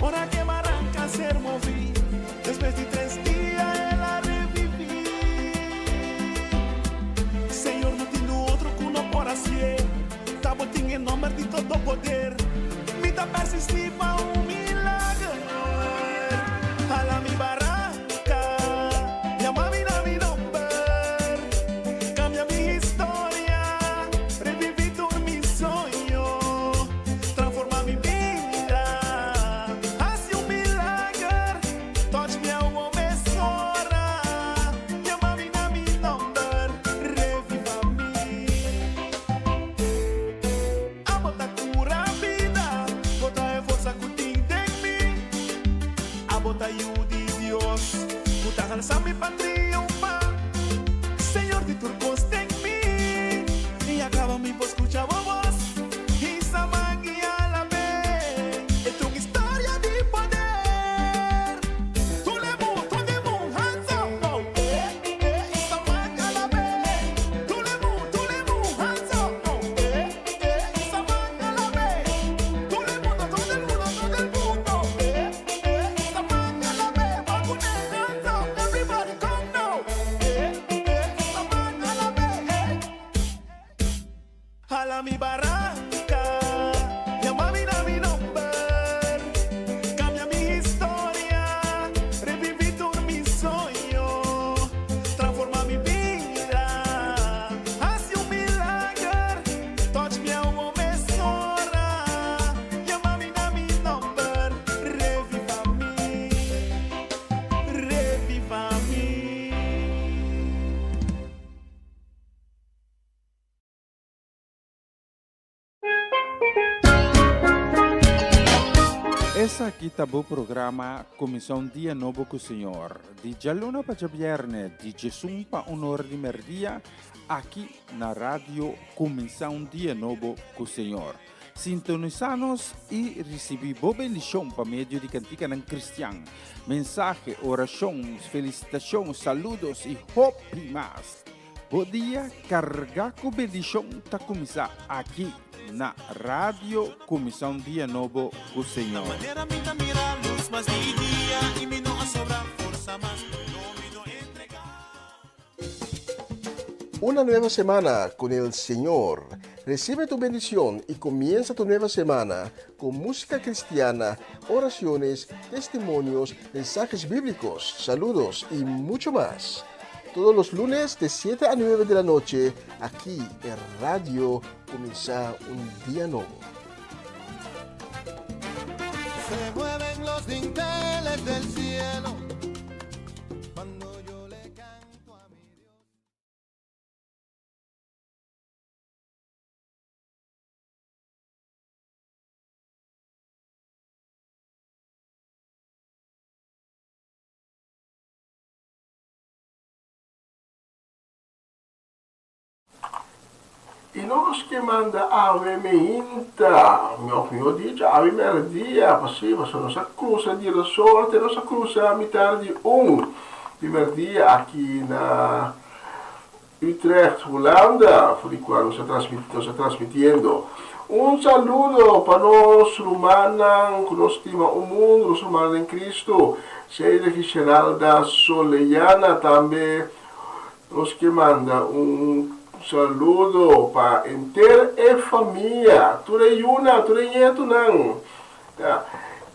ora ke baranca ser moví. Despues di tres dia el a reviví. Señor, no tin otro cu no por hacié. Ta bo tin e nomber di todo poder. Mi ta persistí pa un milager. Hala mi baranca, yama mi na mi nomber. Cambia mi historia, reviví tur mi soño. Transforma mi bida, haci un milager. Touch mi awo mesora, yama mi na mi nomber. Reviva mi. Abo ta cura bida, bo ta e forsa cu tin den mi. Abo ta Yu di Dios, cu ta halsa mi pa triunfa. Señor di tur cos den mi, y a caba mi por scucha bo voz. Hisa man y alab'é, e ta un historia di poder. Tulemu, tulemu, hands up now, eh, eh, hisa man alab'é. Tulemu, tulemu, hands up now, eh. Hala mi baranca, yama mi na mi nomber, cambia mi historia, reviví tur mi soño, transforma mi bida, haci un milager. Touch mi awo mesora, yama mi na mi nomber, reviva mi, reviva mi. Esaki ta bo programa Cuminsa un Dia Nobo cu Señor, di djaluna pa djabierne, di djesun pa un ora di merdia, aki na Radio Cuminsa un Dia Nobo cu Señor. Sintonisá nos i risibí bo bendishon pa medio di kantikanan kristian, mensahe, orashon, felisitashon, saludos i hopi mas. Bo dia kargá ku bendishon ta kuminsá aki na Radio Kuminsá un Dia Nobo ku Señor. Una nueva semana con el Señor. Recibe tu bendición y comienza tu nueva semana con música cristiana, oraciones, testimonios, mensajes bíblicos, saludos y mucho más. Todos los lunes de 7 a 9 de la noche, aquí en Radio Comienza un Día Nuevo. Se mueven los dinteles del cielo cuando yo le canto a mi Dios. I nos ke manda awe meinta, òf mihó dicho, awe mèrdia, pasí, pasobra nos a krusa di resorte, nos a krusa mitar di un di mèrdia aki na Utrecht, Hulanda, for di kua nos a transmití, nos a transmitiendo. Un saludo pa nos rumannan ku nos stima un mundu, nos rumannan den Kristu, Sheila i Geralda Soleyana, tambe nos ke manda un saludo pa henter e famia, tur e yunan, tur e ñetunan. Ta,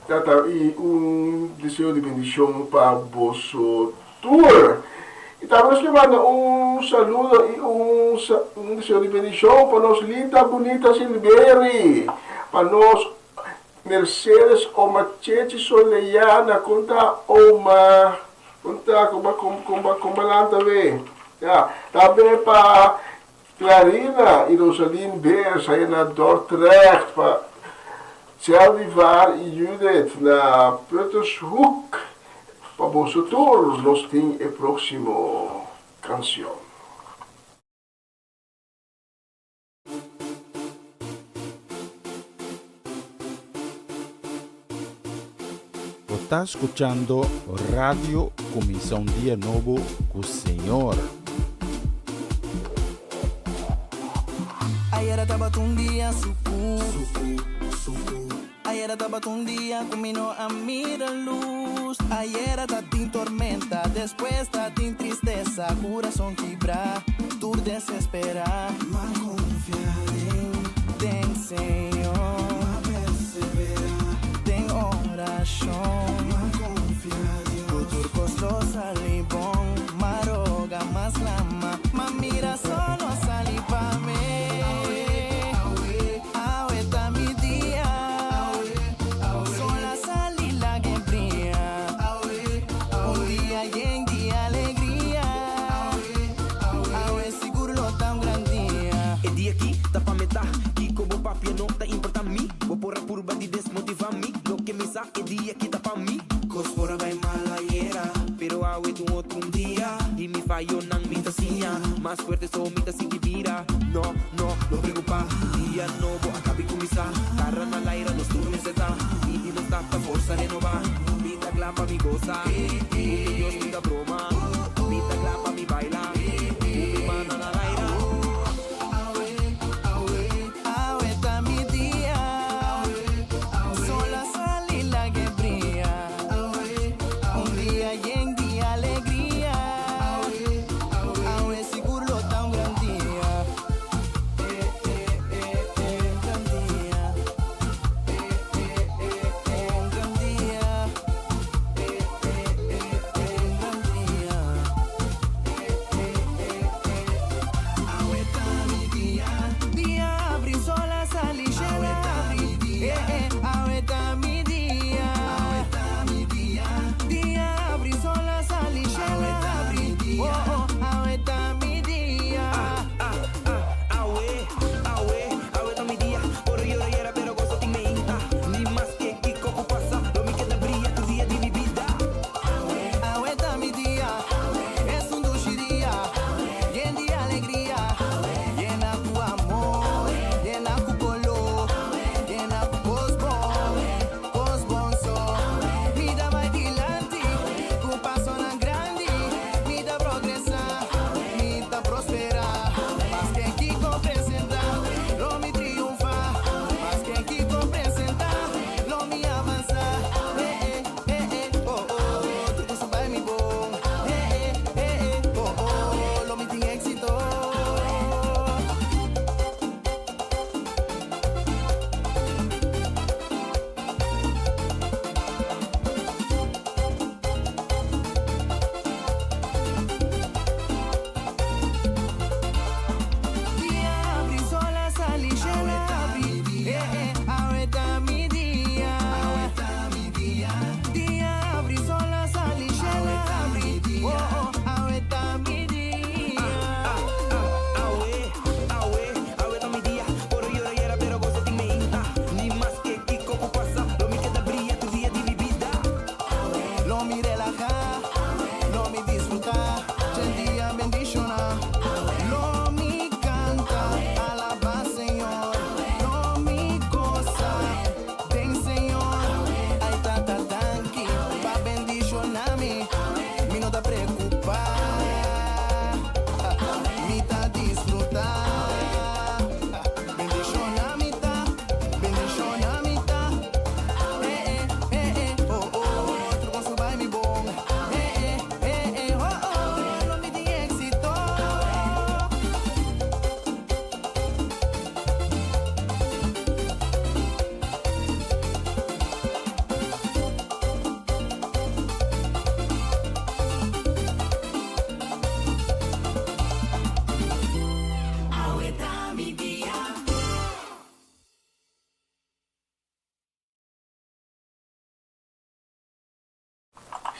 ta, i un deseo di bendishon pa boso tur. I tambe nos ke manda un saludo i un un deseo di bendishon pa nos linda bunita Silberi, pa nos Mercedes Oma Chechi Soleyana, kon ta Oma, kon ta, kon ba kon ba kon ba lanta we? Ya, tambe pa Clarina i Rosalien Beers haya na Dordrecht, pa Tjeldivar i Judith na Puttershoek. Pa boso tur nos tin e próksimo kanshon. Bo ta skuchando Radio Kuminsá un Dia Nobo ku Señor. Ayera tabata un dia suku, suku. Ayera tabata un dia ku mi no a mira lus. Ayera ta tin tormenta, despues ta tin tristesa. Kurason kibrá, tur desesperá. M'a konfia den, den Señor. M'a perseverá den orashon. M'a konfia Dios ku tur kos lo sali bon. M'a roga, m'a slama, m'a mira solo a sali pa mi. Awe, awe. Awe ta mi dia. Sol a sali lag'e bria. Un dia yen di alegria. Awe sigur lo ta un gran dia. E dia aki ta pa meta. Kiko bo papia no ta importa mi. Bo por a purba di desmotiva mi. Loke mi sa e dia aki ta pa mi. Kos por a bai mal ayera. Pero awe ta un otro un dia. Di mi fayonan mi ta siña. Mas fuerte so mi ta sigui bira. No, no, no preocupa. Dia nobo a cabi cuminsa. Cara na laira nos tur mester ta. Y di nos tata forsa renova. Mi ta cla pa mi goza. Cu mi Dios mi ta broma. Mi ta cla pa mi baila. Cu mi mana na laira. Awe, awe, awe ta mi dia. Sol a sali lag'e bria. Un dia yen di alegria. Awe sigur lo ta un gran dia. Eh, eh, eh, eh, gran dia. Eh, eh, eh, eh, un gran dia. Eh, eh, eh.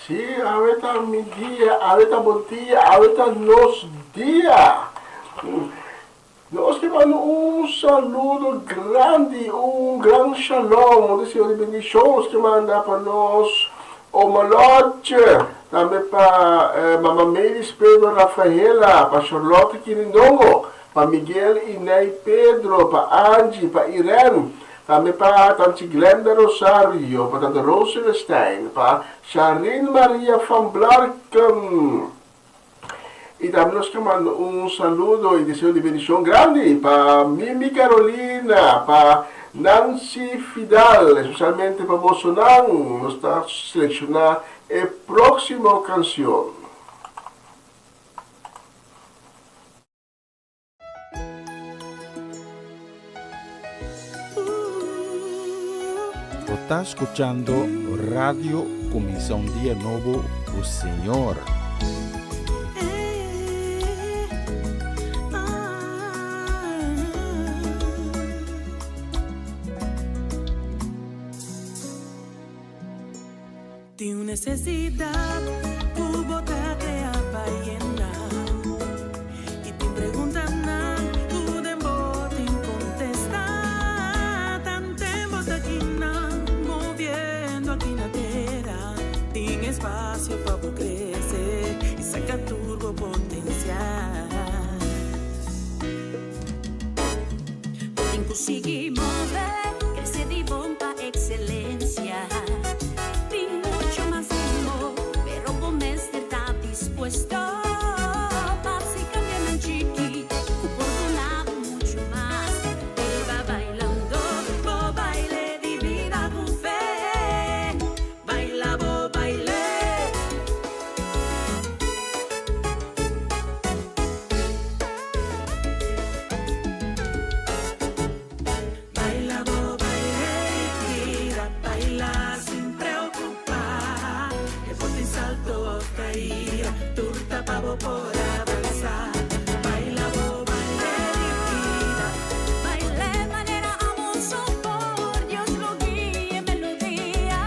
Sí, awe ta mi dia, awe ta bo dia, awe ta nos dia. Nos ke manda un saludo grandi, un gran shalom, un deseo di bendishon nos ke manda pa nos Oma Lotje, tambe pa Mama Melis Pedro Rafaela, pa Charlotte Kirindongo, pa Miguel y Ney Pedro, pa Angie, pa Irene, tambe pa Tanchi Glenda Rosario, pa Tante Rose Celestijn, pa Sharin Maria van Blarken. Y tambe nos ke manda un saludo y deseo di bendicion grandi pa Mimi Carolina, pa Nancy Fidal, especialmente pa bosonan. Nos ta selecciona e proximo cancion. Bo ta scuchando Radio Cuminsa un Dia Nobo cu Señor. Tin un nesesidat ku bo ta krea pa yena i tin preguntanan ku den bo tin kontestá. Tanten bo ta kinan moviendo aki na tera, tin espasio pa bo krese i saka tur bo potensial. Bo tin ku sigui move, krese di bon pa ekselensia. Tin mucho mas mihó, pero bo mester ta dispuesto pa hasi kambionan chiki ku por duna bo mucho mas. Biba bailando bo baile di bida ku fe. Baila bo baile. Baila bo baile tira baila sin preocupa e por tin salto of caida tur ta pa bo por avanza baila bo baile di vida. Baile manera amor so por Dios lo guia melodia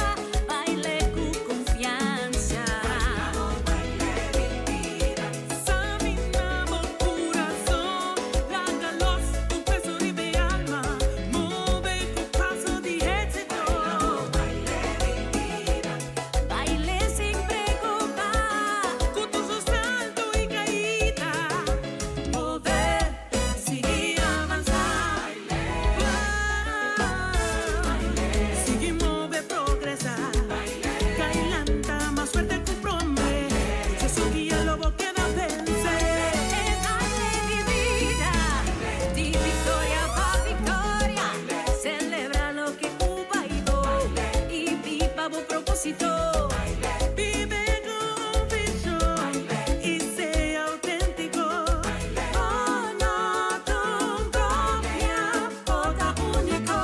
baile cu confianza. Baila bo baile di vida. Samina bo curason laga los tur peso riba e alma move cu paso di exito. Baila bo baile di bida. Baile sin preocupa. Cu tur su salto y caida. Move, sigui avanza. Sigui move, progresa. Cai lanta mas fuerte cu prome. Su guia lo bo keda vence. E baile di bida, di victoria pa victoria. Celebra loke cu bay bo y biba bo proposito. Biba cu un vision y sea autentico. Bo no ta un copia, bo ta unico.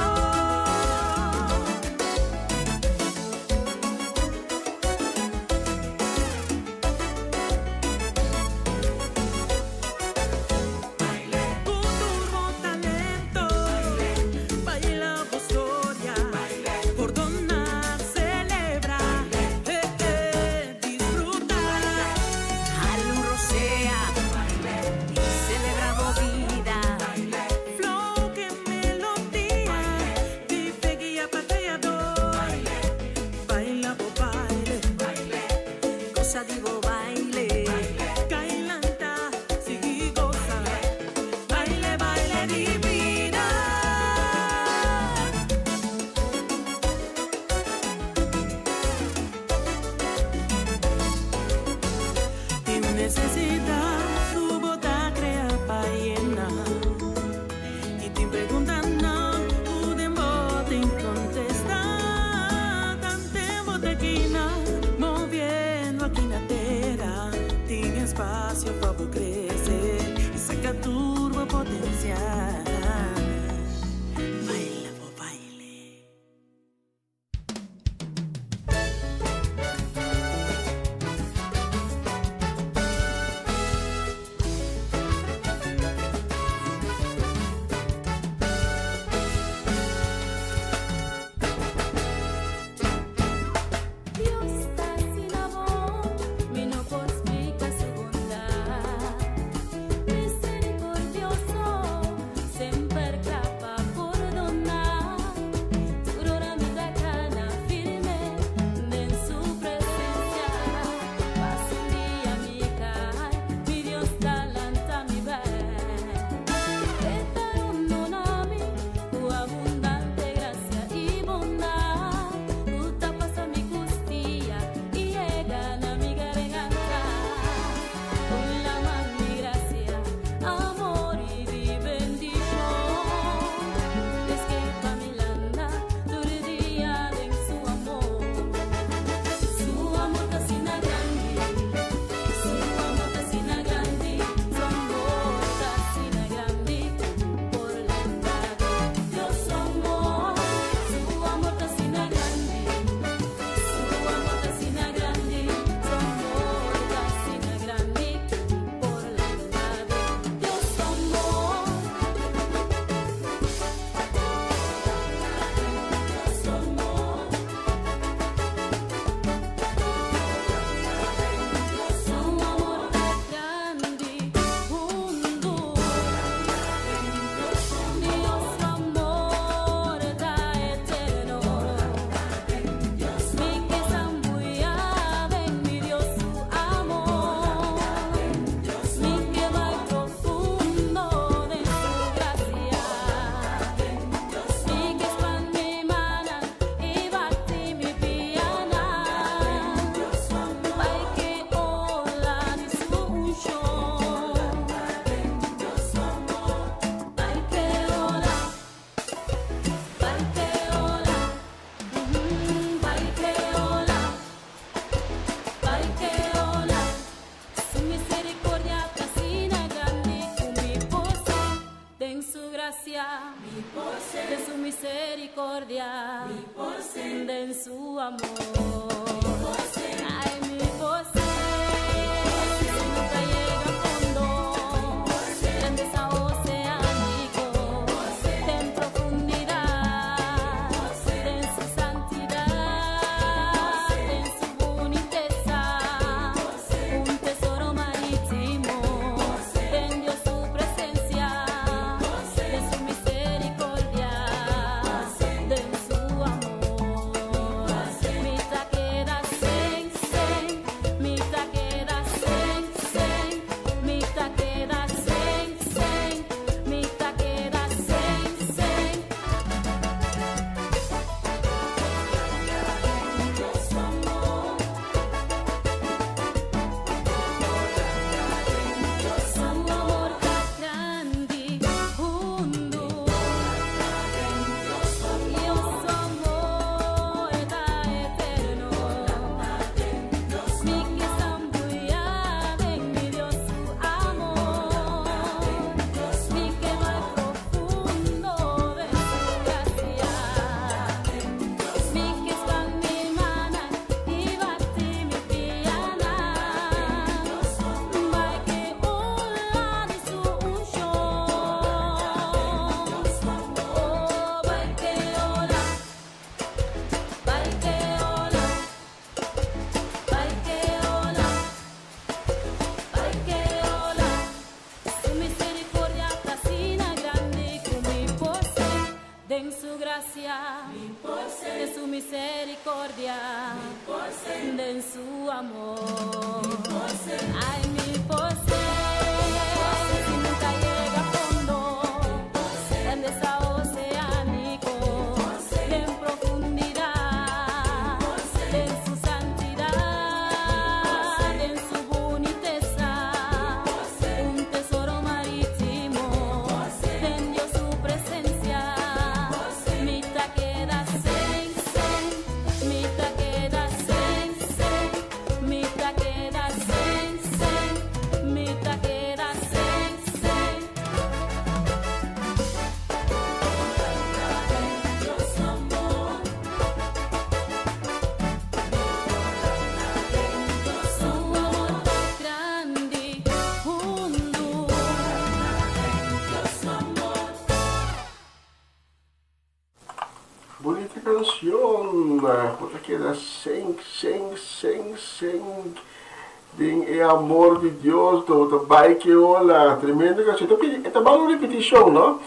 Cu tur bo talento, baila bo storia, pordona, celebra. Den su amor. Ay, mi por si nunca yega fondo. Grandeza oceánico, den profundidad, den su santidad, den su bunitesa, un tesoro marítimo, den Dios su presencia, den su misericordia, den su amor. Mi ta keda sen, sen, mi ta keda sen, sen, mi ta keda sen, sen, mi ta keda sen, sen. Dios su amor. Su amor ta grandi, hundu. Dios su amor ta eterno. Mi ke sambuyá den mi Dios su amor. Mi ke bai profundo den su grasia. Mi ke span mi mannan i bati mi pianan. Bai ku ola di su unshon. Oh, bai ku ola, bai ku ola, bai ku ola, bai ku ola. Su misericordia ta asina grandi ku mi por den su grasia, den su misericordia, den su amor. Ay, mi por si nunca yega fondo, grandeza oceánico, den profundidad, den su santidad, den su bunitesa, un tesoro marítimo, den Dios su presencia, mi ta keda sen, sen, mi ta keda sen, sen, mi ta keda sen, sen, mi ta keda sen, sen. Dios su amor. Su amor grandi, hundu. Dios su amor. Bunita kansion. Bo ta keda senk, senk, senk, senk den e amor di Dios. Bo ta bai ke ola. Tremendo kansion. Ta pidi, ta bal un ripetishon, no?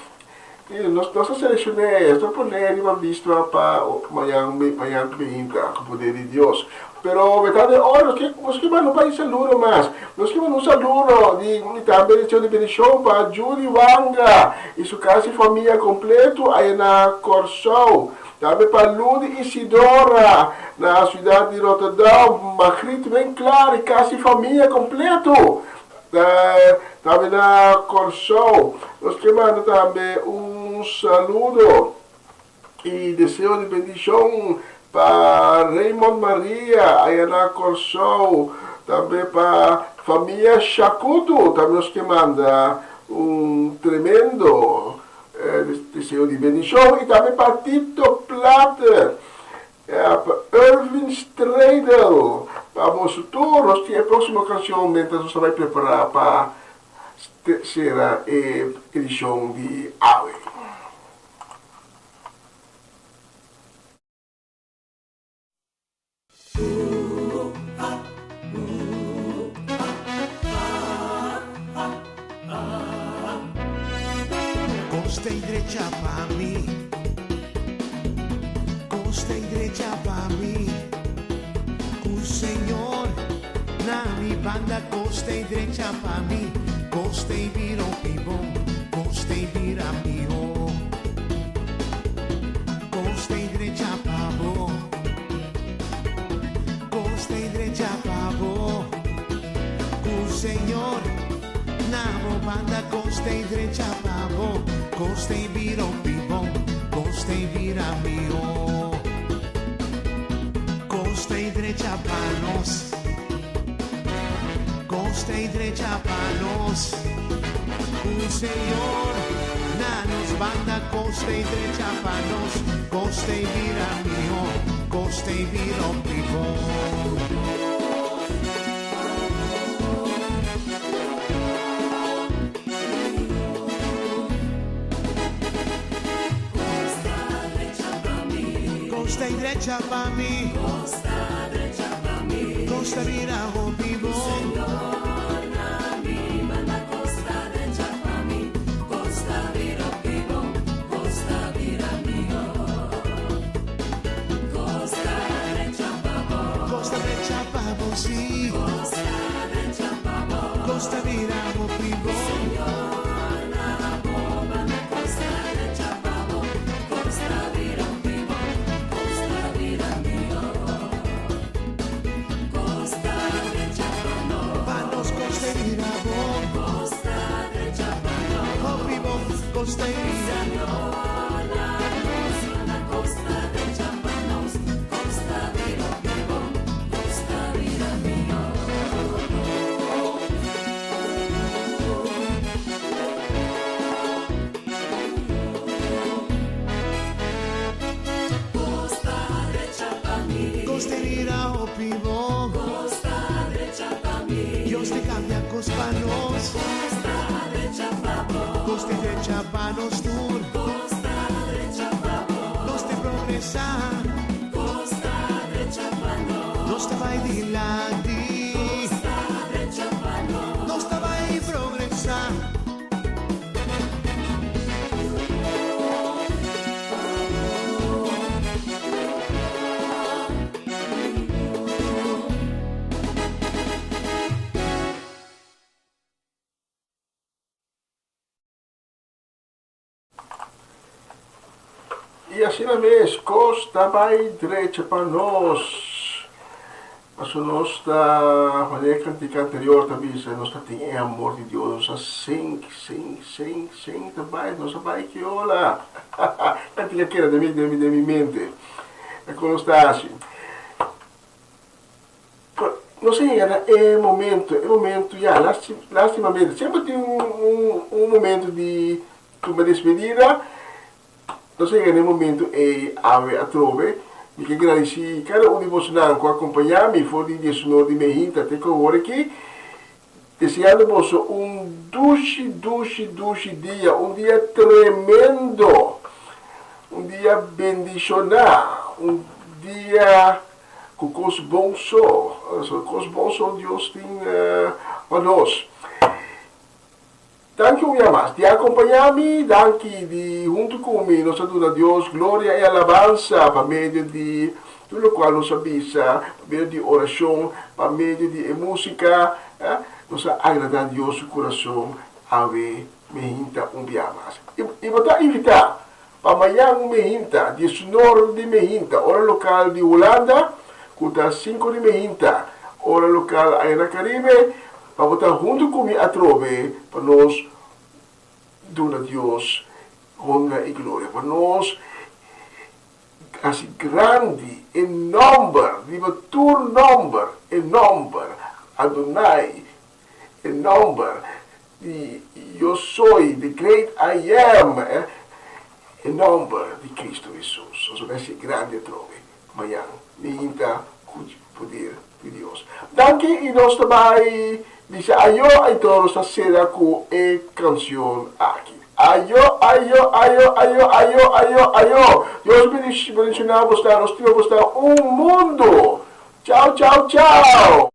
Nos nos a selekshoné, nos a pone riba bista pa mañan mañan mainta ku poder di Dios. Pero mi ta den ora, nos ke nos ke manda un par di saludo mas. Nos ke manda un saludo di i tambe deseo di bendishon pa Judy Wanga i su kas i famia kompleto aya na Kòrsou. Tambe pa Ludi Isidora na siudat di Rotterdam, Margriet Winklaar i kas i famia kompleto tambe na Kòrsou. Nos ke manda tambe un saludo i deseo di bendishon pa Raymond Maria aya na Kòrsou, tambe pa famia Shakutu tambe nos ke manda un tremendo deseo di bendishon i tambe pa Tito Plater, pa Ervin Stradel, pa boso tur. Nos tin e próksimo kanshon mientras nos ta bai prepará pa sera e edishon di awe. Kos ta drecha pa mi. Kos ta drecha pa mi. Ku Señor na mi banda kos ta drecha pa mi. Kos ta bira bon. Kos ta bira mihó. Kos ta drecha pa bo. Kos ta drecha pa bo. Ku Señor na bo banda kos ta drecha pa bo. Kos ta bira bon. Kos ta bira mihó. Kos ta drecha pa nos. Kos ta drecha pa nos. Ku Señor na nos banda kos ta drecha pa nos. Kos ta bira mihó. Kos bai bira hopi bon. Kos ta drecha pa mi. Kos ta bira hopi bon. Kos ta drecha pa bo, sí. Kos ta bira hopi bon. Pa nos kos ta bira bon. Hopi bon, kos ta bira. Kos ta bira hopi bon. Dios ta cambia kos pa nos. Kos ta drecha pa nos tur. Nos ta progresa. Nos ta bai dilanti. Nos ta bai progresa. I asina mes, kos ta bai drecha pa nos. Pasobra nos ta, manera e kantika anterior ta bisa, nos ta tin e amor di Dios, nos a sink, sink, sink, sink ta bai, nos a bai ki ola. Kantika keda den mi, den mi, den mi mente. E kon nos ta hasi. Nos a yega na e momento, e momento ya, lastimamente, semper tin un, un, un momento di tuma despedida. Nos a yega na e momento ei awe atrobe. Mi ke gradisí kada un di bosonan ku a kompañá mi for di diesunor di meinta te ku awor aki, deseando boso un dushi, dushi, dushi dia, un dia tremendo, un dia bendishoná, un dia ku kos bon so, kos bon so Dios tin pa nos. Danki un bia mas di akompañá mi, danki di huntu ku mi nos a duna Dios gloria i alabansa pa medio di tur lokual nos a bisa, pa medio di orashon, pa medio di e músika, nos a agradá Dios su kurason awe mehinta un bia mas. I bo ta invitá pa mañan mehinta, diesunor di mehinta, ora lokal di Hulanda, ku ta sinku di mehinta, ora lokal aya na Karibe, Pa bo ta huntu ku mi atrobe pa nos duna Dios honra i gloria, pa nos hasi grandi e nòmber riba tur nòmber, e nòmber Adonai, e nòmber di Yo Soy, The Great I Am, e nòmber di Cristo Hesus. Nos a hasi grandi atrobe mañan. Mi hinta ku poder di Dios. Danki y nos ta bay bisa ayo ayto nos ta cera cu e cancion aki. Ayo ayo ayo ayo ayo ayo ayo Dios bendiciona bosnan nos stima bosnan un mundo. Chao chao chao.